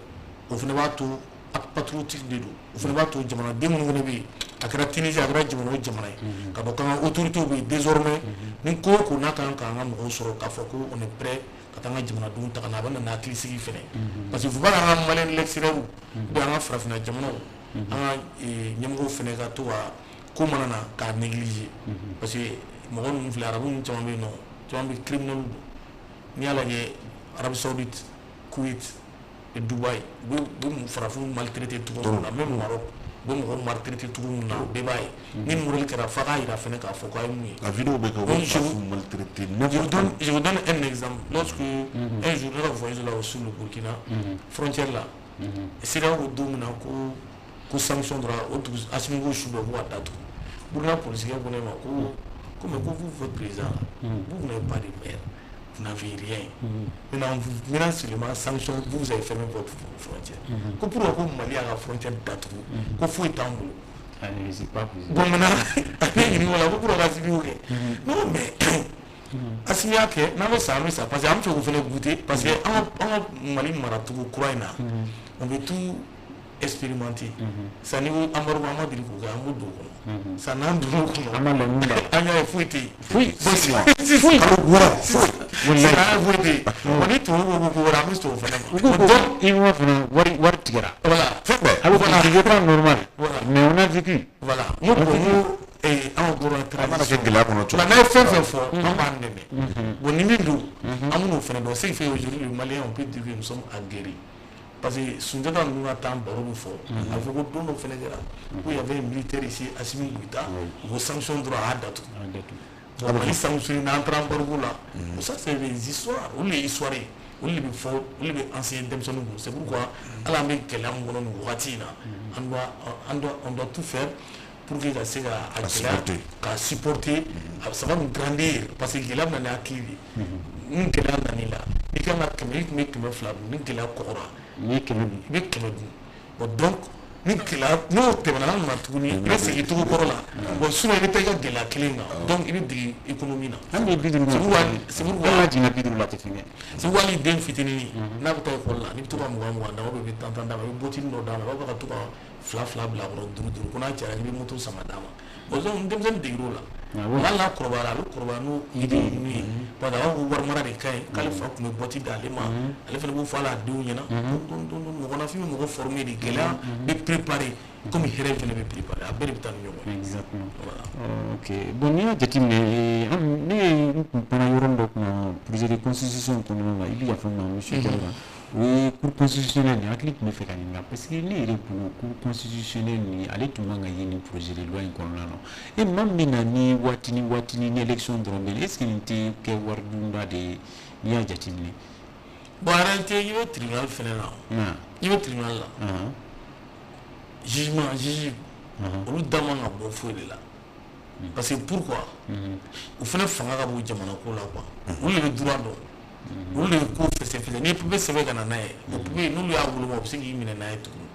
o fana b'a to acte patriotique de don. O fana b'a to jamanaden minnu fana bɛ yen, a kɛra Tunisie, a kɛra jamana o jamana ye, ka dɔn k'an ka autorités bɛ yen désormais, ni ko o ko n'a kan k'an ka mɔgɔw sɔrɔ, k'a fɔ ko on est prêt ka taa an ka jamanadenw ta ka na, a bɛ na ni hakilisigi fana ye, parce que faut pas k'an ka malien de l'extérieur ou bien an ka farafinna jamanaw, an ka ɲɛmɔgɔw fana ka to ka ko mana na k'a négliger, parce que mɔgɔ ninnu filɛ, arabu ninnu caman bɛ yen nɔ, caman bɛ criminel don. N'i y'a lajɛ, Arabie Saoudite, Kuwait et Dubaï, u bɛ farafinw maltraité cogo min na, même Maroc, u bɛ mɔgɔw maltraité cogo min na, bɛɛ b'a ye. Ni modèle kɛra, f'a k'a yira fɛnɛ k'a fɔ k'a ye mun ye. La vidéo bɛ kɛ, u Donc, bɛ je vous- farafinw maltraité Je vous n'importe donne, je vous donne un exemple. Lorsque un jour, ne ka voyage là sur le Burkina, frontière là, CEDEAO ko don min na ko sanction dɔrɔn, o dugu Assimi ko su bɛɛ ko ka datugu. Burkina policier ko ne ma ko mais ko vous, votre président là, vous n'avez pas de maire, vous n'avez rien. Maintenant, on vous menace seulement sanction, vous, vous avez fermé votre frontière. Ko pourquoi ko Mali y'a ka frontière datugu, ko foyi t'an bolo. Ah, c'est pas possible. Bon, maintenant, a ne ɲininka o la ko pourquoi Assimi y'o kɛ. Non, mais Assimi y'a kɛ, n'an bɛ sa, an bɛ sa, parce que an bɛ fɛ k'o fana goûter, parce que an ka Mali maracogo kura in na, on veut tout expérimenter. Sanni ko embargo, an ma deli k'o kɛ, an b'o don o kɔnɔ. San n'an donn'o kɔnɔ, an ma laɲini la. An y'a ye foyi tɛ yen. Foyi. Foyi. Kalo 6, foyi. Sisan an ye foyi tɛ yen. Bon, ni tubabu ko ko wɛrɛ, an bɛ sɔn o fana ma. U ko ko i fana wari tigɛra. Voilà. Fɛn bɛɛ. Alors que c'est pas normal. Voilà. Mais on a vécu. Voilà. N ko bon, n ko an ka gouvernement An mana kɛ gɛlɛya kɔnɔ cogo Voilà, n'a ye fɛn fɛn fɔ, an b'an dɛmɛ. Bon, ni min don, an bɛn'o fana dɔn. Ce qui fait aujourd'hui, le Malien, on peut dire que nous sommes aguerris. Parce que Sunjata ninnu ka temps baro bɛ fɔ, a bɛ fɔ ko don dɔ fana kɛra ko y avait un militaire ici, Assimi Goïta, u ko sanction dɔrɔn, a y'a datugu. Bon, Mali sanction n'an taara embargo la, bon, ça c'est des histoires, olu de ye histoire ye, olu de bɛ fɔ, olu de bɛ enseigner denmisɛnninw kun. C'est pourquoi hali an bɛ gɛlɛya min kɔnɔ nin wagati in na, an doit tout faire pour que ka se ka a gɛlɛya supporter. Ka supporter, ça va nous grandir, parce que gɛlɛya bɛ na ni hakili de ye. Ni gɛlɛya nan'i la, n'i kan ka 100, i tun bɛ 200 dun, ni gɛlɛya kɔgɔra, N'i ye 100 dun, i bɛ 100 dun. Bon, donc ni gɛlɛya n'o tɛmɛna, n'a nana tuguni, i bɛ segin cogo kɔrɔ la. Bon, sinon i bɛ taa i ka gɛlɛya kelen kan, donc i bɛ dege économie na. An bɛ 50 C'est pourquoi c'est pourquoi an ka jiginna 50 la, tɛ fɛn kɛ. C'est pourquoi hali den fitinin, n'a bɛ taa école la, n'i bɛ to ka 20 20 d'a ma, ou bien i bɛ 10 10 d'a ma, i bɛ bottine dɔ d'a ma, i b'a fɔ ka to ka fila fila bila a kɔrɔ, duuru duuru, ko n'a cayara k'i bɛ moto san ka d'a ma. Bon, donc denmisɛnnin degera o la. Hali n'a kɔrɔbayara, a bɛ kɔrɔbaya n'o idée ninnu ye, parce que a b'a fɔ ko wari mara de ka ɲi, k'ale fa tun bɛ boîte d'ale ma, ale fana b'o fɔ hali a denw ɲɛna. Mɔgɔninfin bɛ mɔgɔ former de, gɛlɛya bɛ préparer comme hɛrɛ fana bɛ préparer, a bɛɛ de bɛ taa ni ɲɔgɔn ye. Exactement. Voilà. Ok, bon, n'i y'a jateminɛ, an ne ye n kun panna yɔrɔ dɔ kunna projet de constitution kɔnɔna la, i bɛ yafa n ma, monsieur Jawara, o ye cour constitutionnelle nin hakili tun bɛ fɛ ka ɲininka, parce que ne yɛrɛ bolo, cour constitutionnelle nin, ale tun man ka ye nin projet de loi in kɔnɔna na. E maa min bɛ na ni waati ni waati ni élection dɔrɔn bɛ yen, est ce que nin tɛ kɛ wari dunba de ye, n'i y'a jateminɛ? Bon, en réalité, i bɛ tribunal fɛnɛ na, i bɛ tribunal la, jugement, juge, olu da man ka bɔ foyi de la. Parce que pourquoi? U fana fanga ka bon jamana ko la, quoi. Olu de bɛ droit dɔn, olu de bɛ ko fɛsɛfɛsɛ. N'i ye papier sɛbɛn ka na n'a ye, o papier, n'olu y'a woloma, u bɛ se k'i minɛ n'a ye tuguni,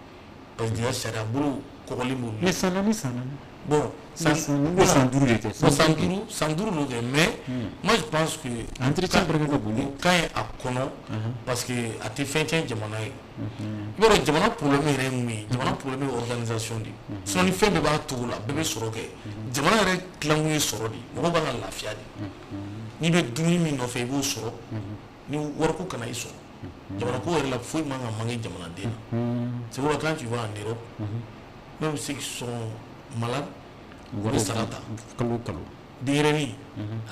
parce que déjà sariya bolo kɔgɔlen b'olu. Mais san 4, san 4. Bon, san san 5 de tɛ? Bon, san 5, san 5 don kɛ, mais moi je pense que entretien barika ka bon. O ka ɲi a kɔnɔ, parce que a tɛ fɛn tiɲɛ jamana ye. I b'a dɔn jamana problème yɛrɛ ye mun ye? Jamana problème ye organisation de ye. Sinon ni fɛn bɛɛ b'a togo la, bɛɛ bɛ sɔrɔ kɛ. Jamana yɛrɛ tilankun ye sɔrɔ de ye, mɔgɔw kan ka lafiya de. N'i bɛ dumuni min nɔfɛ, i b'o sɔrɔ, ni wariko kana i sɔrɔ. Jamana ko yɛrɛ la, foyi man ka manquer jamanaden na. C'est pourquoi quand tu vas en Europe, même ceux qui sont malades, u bɛ sara ta. Kalo kalo. Denyɛrɛnin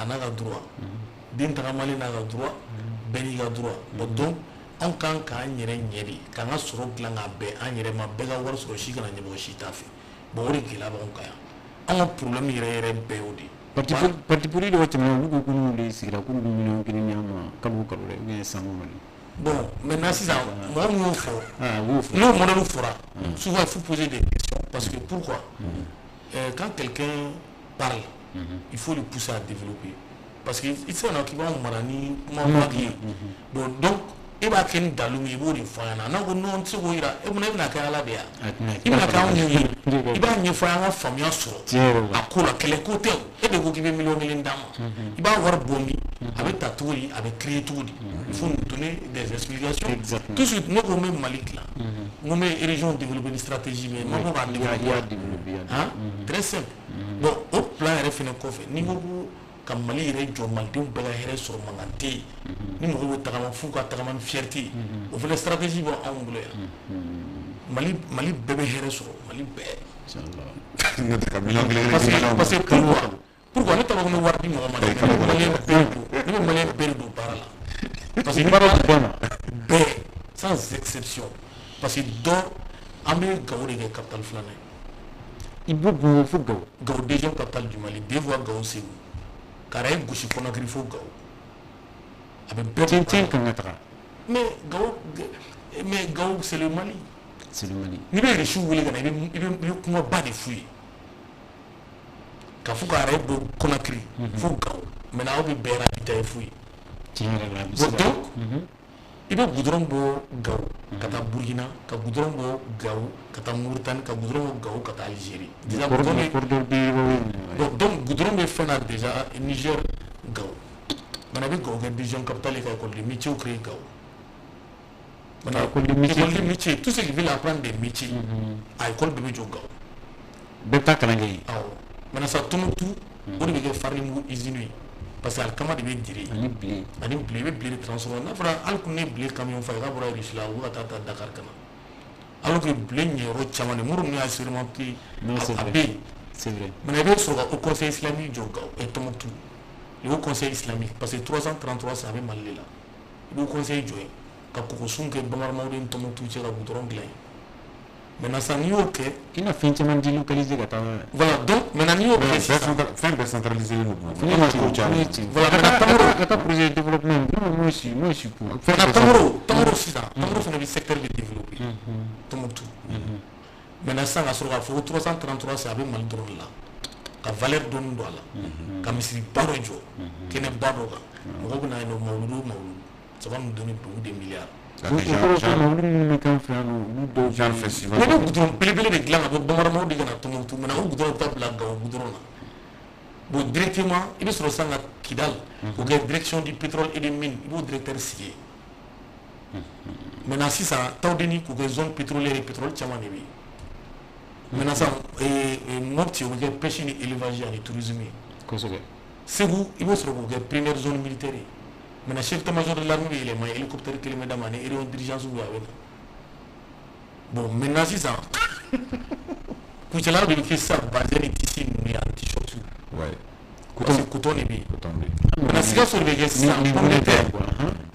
a n'a ka droit, den tagamalen n'a ka droit, bɛɛ n'i ka droit. Bon, donc anw kan k'an yɛrɛ ɲɛ de, k'an ka sɔrɔ dilan k'a bɛn an yɛrɛ ma, bɛɛ ka wari sɔrɔ, si kana ɲɛmɔgɔ si t'a fɛ. Bon, o de gɛlɛya b'anw kan yan. Anw ka problème yɛrɛ yɛrɛ bɛɛ y'o de ye. Parti politique dɔw tɛmɛna, olu ko ko n'olu de sigira, k'olu bɛ miliyɔn 1 di an ma kalo o kalo dɛ, ou bien san o kɔnɔ. Bon, maintenant sisan, mɔgɔ min y'o fɔ, Ah, u y'o fɔ. N'o modèle fɔra, souvent il faut poser des questions, parce que pourquoi? Quand quelqu'un parle, il faut le pousser à développer, parce que i tɛ se ka na k'i b'anw mara ni kuma vague ye. Bon, donc e b'a kɛ ni dalu min ye, i b'o de fɔ an ɲɛna. N'a ko non, n tɛ se k'o yira e munna, e bɛna kɛ ala de ye wa? I bɛna kɛ anw mun ye? I b'a ɲɛfɔ an ka faamuya sɔrɔ Tiɲɛ yɛrɛ la. a ko la. Kɛlɛ ko tɛ o, e de ko k'i bɛ miliyɔn 1 d'an ma, i b'a wari bɔ min, a bɛ ta cogo di, a bɛ créer cogo di? Il faut nous donner des explications. Exactement. Tout de suite, ne ko n bɛ Mali dilan, n ko n bɛ région développer ni stratégie min ye, n ma fɔ k'a I y'a développer. Développé, i y'a Hein? Très simple. Bon, o plan yɛrɛ fɛnɛ kɔfɛ, n'i ko ko ka Mali yɛrɛ jɔ, malidenw bɛɛ ka hɛrɛ sɔrɔ, mankan tɛ yen, ni mɔgɔw bɛ tagama f'u ka tagama ni fierté ye, o fɛnɛ stratégie bɛ anw bolo yan. Mali bɛɛ bɛ hɛrɛ sɔrɔ, Mali bɛɛ. Inchallah. N'o tɛ ka miliyɔn 1 kelen Parce di que maliyɛnw ma. Parce que pourquoi ne t'a fɔ ko n bɛ wari di mɔgɔ ma dɛ, ne bɛ maliyɛn bɛɛ don, ne bɛ maliyɛn bɛɛ de don baara la, parce que Baara bɛɛ ma. Bɛɛ sans exception, parce que dɔ an bɛ Gawo de kɛ capitale filanan ye. I b'o Bamakɔ fo Gawo. Gao, deuxième capitale du Mali, deux fois Gao, Segu. Kara ye gosi Conakry fo Gao. A bɛ bɛɛ Tiɲɛ tiɲɛ kan ka taga. Mais Gao, mais Gao, c'est le Mali. C'est le Mali. N'i bɛ Irisiw wele ka na, i bɛ kumaba de f'u ye. Ka fɔ ka yɛrɛ bɔ Conakry fo Gao. Maintenant aw bɛ bɛɛ ravitailler f'u ye. Tiɲɛ yɛrɛ la, a bɛ se Bon, ka. donc i bɛ goudron bɔ Gao ka taa Burkina, ka goudron bɔ Gao ka taa Mauritanie, ka goudron bɔ Gao ka taa Algérie. Déjà goudron bɛ Corridor belebelebaw ye. Bon, donc goudron bɛ fɛn na déjà, Niger, Gao. Maintenant a bɛ Gao kɛ deuxième capitale ye ka école de métier créer Gao. Maintenant école de métier. École de métier, tout ce qui veut apprendre des métiers, a école bɛɛ bɛ jɔ Gao. Bɛɛ bɛ taa kalan kɛ yen. Awɔ. Maintenant sa Tombouctou, o de bɛ kɛ farine mugu usine ye. Parce que alikama de bɛ dire. Ani blé. Ani blé, i bɛ blé de transformer. N'a fɔra hali kun ne ye blé camion fa ye k'a bɔra Russie la, u bɛ ka taa ta Dakar ka na. Alors que blé ɲɛyɔrɔ caman de muru ninnu y'a expérimenté. Non, c'est a vrai. bɛ yen. C'est vrai. Maintenant i bɛ sɔrɔ ka haut conseil islamique jɔ Gao et Tombouctou. Le haut conseil islamique, parce que 333 san a bɛ Mali de la. I b'o conseil jɔ yen ka kokosun kɛ Bamaramaw ni Tombouctou cɛ ka goudron dilan yen. Maintenant sisan n'i y'o kɛ. I na fɛn caman délocaliser ka taa. Voilà, donc maintenant n'i y'o kɛ sisan. Fɛn bɛɛ centralisé don. Voilà, maintenant Tamaro. Ka taa projet de développement, moi je suis pour. Maintenant Tamaro sisan, Tamaro fana bɛ secteur bɛ développer. Tombouctou. Maintenant sisan ka sɔrɔ k'a fɔ ko 333 san a bɛ Mali dɔrɔn de la. Ka valeur dɔɔni don a la. Ka misiriba dɔ jɔ. Kɛnɛba dɔ kan. Mɔgɔw bɛ na yen nɔ mawuludu o mawuludu. Ça va nous donner beaucoup de milliards. Genre festival. Ne bɛ goudron belebele de dilan ka bɔ Bamaramaw de ka na Tombouctou. Maintenant o goudron bɛ taa bila Gao goudron na. Bon, directement i bɛ sɔrɔ sisan ka Kidal k'o kɛ direction du pétrole et des mines, i b'o directeur sigi yen. Maintenant sisan Tawudeni k'o kɛ zone pétrolière ye, pétrole caman de bɛ yen. Maintenant sisan Mopti o bɛ kɛ pêche ni élevage ani tourisme ye. Kosɛbɛ. Segu i b'o sɔrɔ k'o kɛ première zone militaire ye. Maintenant chef d'état-major de l'armée bɛ yɛlɛma hélicoptère kelen bɛ d'a ma ani avion d'urgence bɛ a bɛ na. Bon, maintenant sisan Kucala de bɛ kɛ sisan bazin ni tissu ninnu ye ani t-shirt. Ouais. Parce que coton de bɛ yen. Coton bɛ yen. Maintenant Sikaso de bɛ kɛ sisan pomme de terre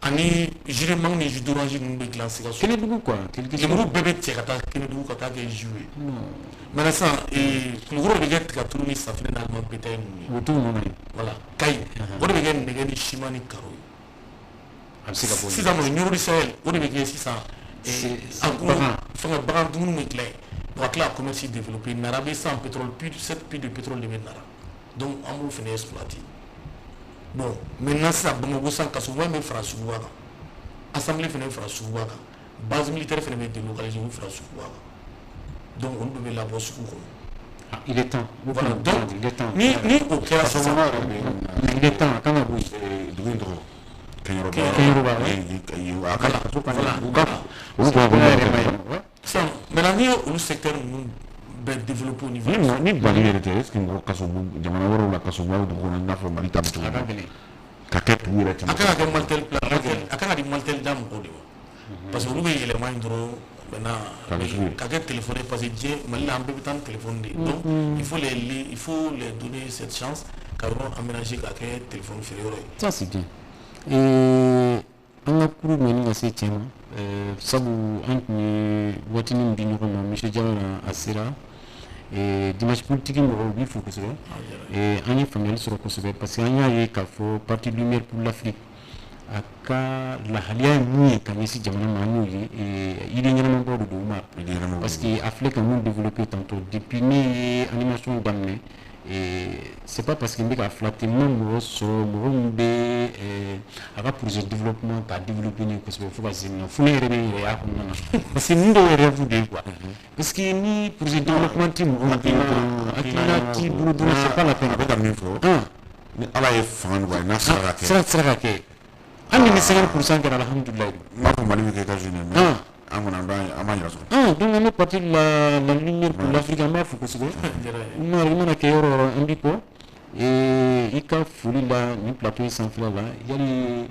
ani jus de mangue ni jus d'orange ninnu bɛ dilan Sikaso. Kɛnɛdugu quoi. Lemuru bɛɛ bɛ cɛ ka taa Kɛnɛdugu ka taa kɛ jus ye. Maintenant sisan Kulukɔrɔ de bɛ kɛ tigatulu ni safinɛ ni aliment bétail ninnu ye. O t'u nɔ ye. Voilà, Kayi o de bɛ kɛ nɛgɛ ni ciment ni carreau ye. A bɛ se ka bɔ yen. Sisan nɔ Ɲoro du Sahel o de bɛ kɛ sisan fɛngɛ bagan dumuni bɛ dilan yen. Bon, ka tila ka commerce développer. Nara bɛ sisan pétrole puits, 7 puits de pétrole de bɛ Nara. Donc an b'o fana exploiter. Bon, maintenant sisan Bamakɔ sisan kasoba bɛ fara suguba kan. Assemblée fana bɛ fara suguba kan. Base militaire fana bɛ délocaliser, o bɛ fara suguba kan. Donc olu bɛɛ bɛ labɔ sugu kɔnɔ. Il est temps. Voilà, donc il est temps. Ni o kɛra sisan. Il est temps, a kan ka bɔ yen. Dugu in tɔgɔ. Kɛɲɛrɔba. Kɛɲɛrɔba. Voilà. Sisan maintenant n'i ye olu secteur ninnu bɛɛ développer au niveau. Ni Mali yɛrɛ tɛ, est ce que mɔgɔ kaso jamana wɛrɛw la kasobaw dugu kɔnɔ i n'a fɔ Mali ta bɛ cogo min na. Ka kɛ dugu yɛrɛ caman. A kan ka kɛ Malitel plan, a kan ka di Malitel da mɔgɔw de ma. Parce que olu bɛ yɛlɛma in dɔrɔn maintenant ka kɛ téléphone ye, parce que diɲɛ Mali la an bɛɛ bɛ taa ni téléphone de ye. Donc il faut les donner cette chance ka yɔrɔ aménager ka kɛ téléphone feere yɔrɔ ye. Ça c'est bien. An ka kuru mɛnni ka se tiɲɛ ma, sabu an tun ye waatinin min di ɲɔgɔn ma monsieur Jawara, a sera dimanche politique mɔgɔw b'i fo kosɛbɛ. An ye faamuyali sɔrɔ kosɛbɛ parce que an y'a ye k'a fɔ parti Lumière pour l'Afrique a ka lahaliya ye mun ye ka ɲɛsin jamana ma, an y'o ye idée ɲɛnamabaw de don Umar, parce que a filɛ ka mun développer tantôt. Depuis ne ye animation daminɛ, c'est pas parce que n bɛ k'a flatter, n ma mɔgɔ sɔrɔ mɔgɔ min bɛ a ka projet développement k'a développer ne kosɛbɛ fo ka se nin na, fo ne yɛrɛ bɛ n yɛrɛ y'a kɔnɔna na, parce que nin dɔw yɛrɛ rêve de ye quoi, parce que ni projet développement tɛ mɔgɔ min bolo, hakilina t'i bolo dɔrɔn, c'est pas la peine. A bɛ ka min fɔ, ni Ala ye fanga nɔgɔya n'a sera ka kɛ, sera ka kɛ, hali ni 50% kɛra, alhamdulilayi. N b'a fɔ Mali bɛ kɛ États-Unis, mais an kɔni an b'an yɛrɛ sɔrɔ. Donc an bɛ parti la Lumière pour l'Afrique, an b'a fo kosɛbɛ. Umar, i mana kɛ yɔrɔ o yɔrɔ, an b'i kɔ. I ka foli la nin plateau in sanfɛla la, yali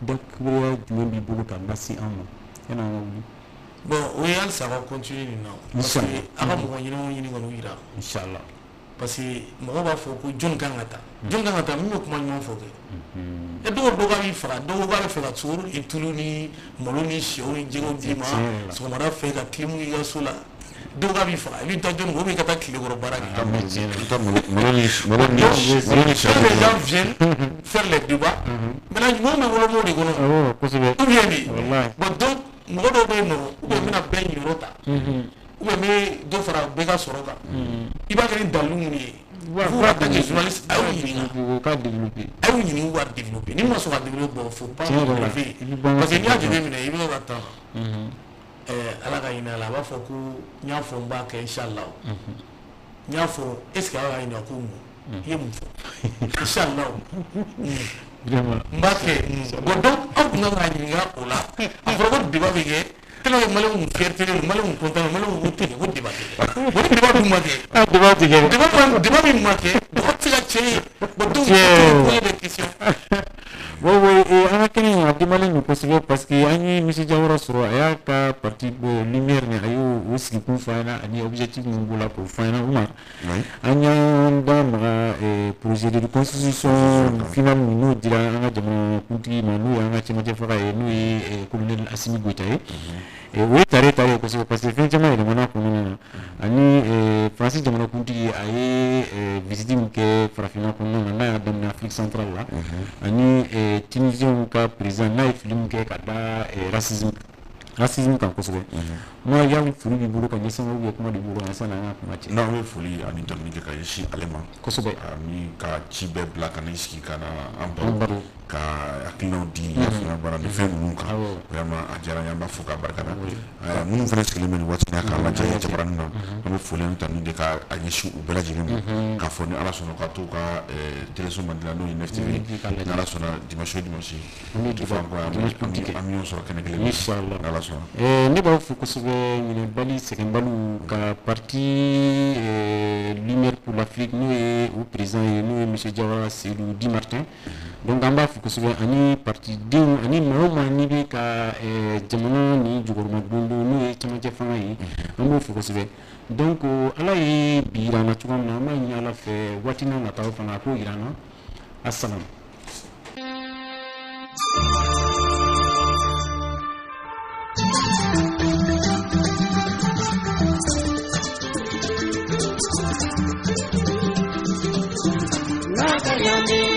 dakuruya jumɛn b'i bolo ka lase an ma yanni an ka wuli? Bon, o ye halisa a ka continuer nin na, parce que a ka mɔgɔ ɲɛnamaw ɲini ka n'u yira. Inchallah. Parce que mɔgɔw b'a fɔ ko jɔnni kan ka taa, jɔnni kan ka taa, min bɛ kuma ɲuman fɔ kɛ. E dɔw k'a b'i faga, dɔw k'a bɛ fɛ ka sukaro ni tulu ni malo ni sɛw ni jɛgɛw d'i ma sɔgɔmada fɛ ka clim k'i ka so la, dɔw k'a b'i faga, i bɛ taa jɔnni kɔ, ou bien i ka taa tilekɔrɔ baara kɛ. Les gens viennent faire les débats. Maintenant mɔgɔw bɛ wolomaw de kɔnɔ. Ou bien de. Bon, donc mɔgɔ dɔw bɛ yen nɔ, ou bien n bɛna bɛɛ ɲiyɔrɔ ta, ou bien n bɛ dɔ fara bɛɛ ka sɔrɔ kan. I b'a kɛ ni dalilu minnu ye. Vous, en tant que journaliste, a y'u ɲininka. A y'u ɲininka, u b'a développer. Ni ma sɔn ka développer, bon, faut pas lever. Parce que n'i y'a jateminɛ, i bɛ ka taa Ala ka hinɛ a la, a b'a fɔ ko n y'a fɔ n b'a kɛ inchallah. N y'a fɔ, est ce que Ala ka hinɛ ko mun? I ye mun fɔ? Inchallah. Vraiment. N b'a kɛ. Bon, donc aw tun kan k'a ɲininka o la. A fɔra ko débat bɛ kɛ, tellement que maliyɛnw kun fierté don, maliyɛnw kun content, maliyɛnw ko tɛ kɛ, ko débat tɛ kɛ. Bon, ni débat dun ma kɛ, Ah, débat tɛ kɛ. Débat min ma kɛ, mɔgɔ tɛ se ka cɛ ye. Bon, donc Tiɲɛ. poser des questions. Oui, oui, an ka kɛnɛ in a dimalen don kosɛbɛ parce que an ye Monsieur Diawara sɔrɔ, a y'a ka parti Lumière ni a y'o o sigikun fɔ an ɲɛna ani objectif min b'o la k'o fɔ an ɲɛna, Umar. An y'an da maga projet de constitution finale min n'o dira an ka jamanakuntigi ma, n'o y'an ka cɛmancɛ faga ye, n'o ye colonel Assimi Goïta ye. O ye tare tare ye kosɛbɛ parce que fɛn caman yɛlɛmana kɔnɔna na, ani Faransi jamanakuntigi a ye visite min kɛ farafinna kɔnɔna na, n'a y'a daminɛ Afrique centrale la, ani Tunisien ka président n'a ye fili min kɛ ka da racisme kan kosɛbɛ. Moi, yali foli b'i bolo ka ɲɛsin ou bien kuma de b'i bolo sanni an ka kuma cɛ? Non, an bɛ foli ani tanuni kɛ ka ɲɛsin ale ma kosɛbɛ, ani ka ci bɛɛ bila ka n'i sigi ka na an an baro baro ka hakilinaw di yafana baara ni fɛn ninnu kan. Awɔ. Vraiment, a diyara n ye, an b'a fo k'a barika da. Minnu fana sigilen bɛ nin waati in na k'a lajɛ jabaranin na, an bɛ foli ani tanuni de ka a ɲɛsin u bɛɛ lajɛlen ma, k'a fɔ ni Ala sɔnna ka t'u ka téléso mandi la, n'o ye 9 TV, k'a lajɛ. Ni Ala sɔnna, dimanche o dimanche An bɛ tu fɔ an kɔ yan, dimanche politique an bɛ ɲɔgɔn sɔrɔ kɛnɛ kelen na. Inchallah. Ni Ala sɔnna. Ne b'aw fo kosɛbɛ, ɲinɛbali sɛgɛnbaliw ka parti Lumière pour l'Afrique, n'o ye o président ye, n'o ye monsieur Diawara Seydou Di Martin. Donc an b'a fo kosɛbɛ, ani parti denw ani maa o maa n'i bɛ ka jamana ni jukɔrɔma don don, n'o ye cɛmancɛ fanga ye, an b'o fo kosɛbɛ. Donc Ala ye bi yira an na cogoya min na, an b'a ɲini Ala fɛ waati n'a nataw fana a k'o yira an na. Asalamu. Kanyami,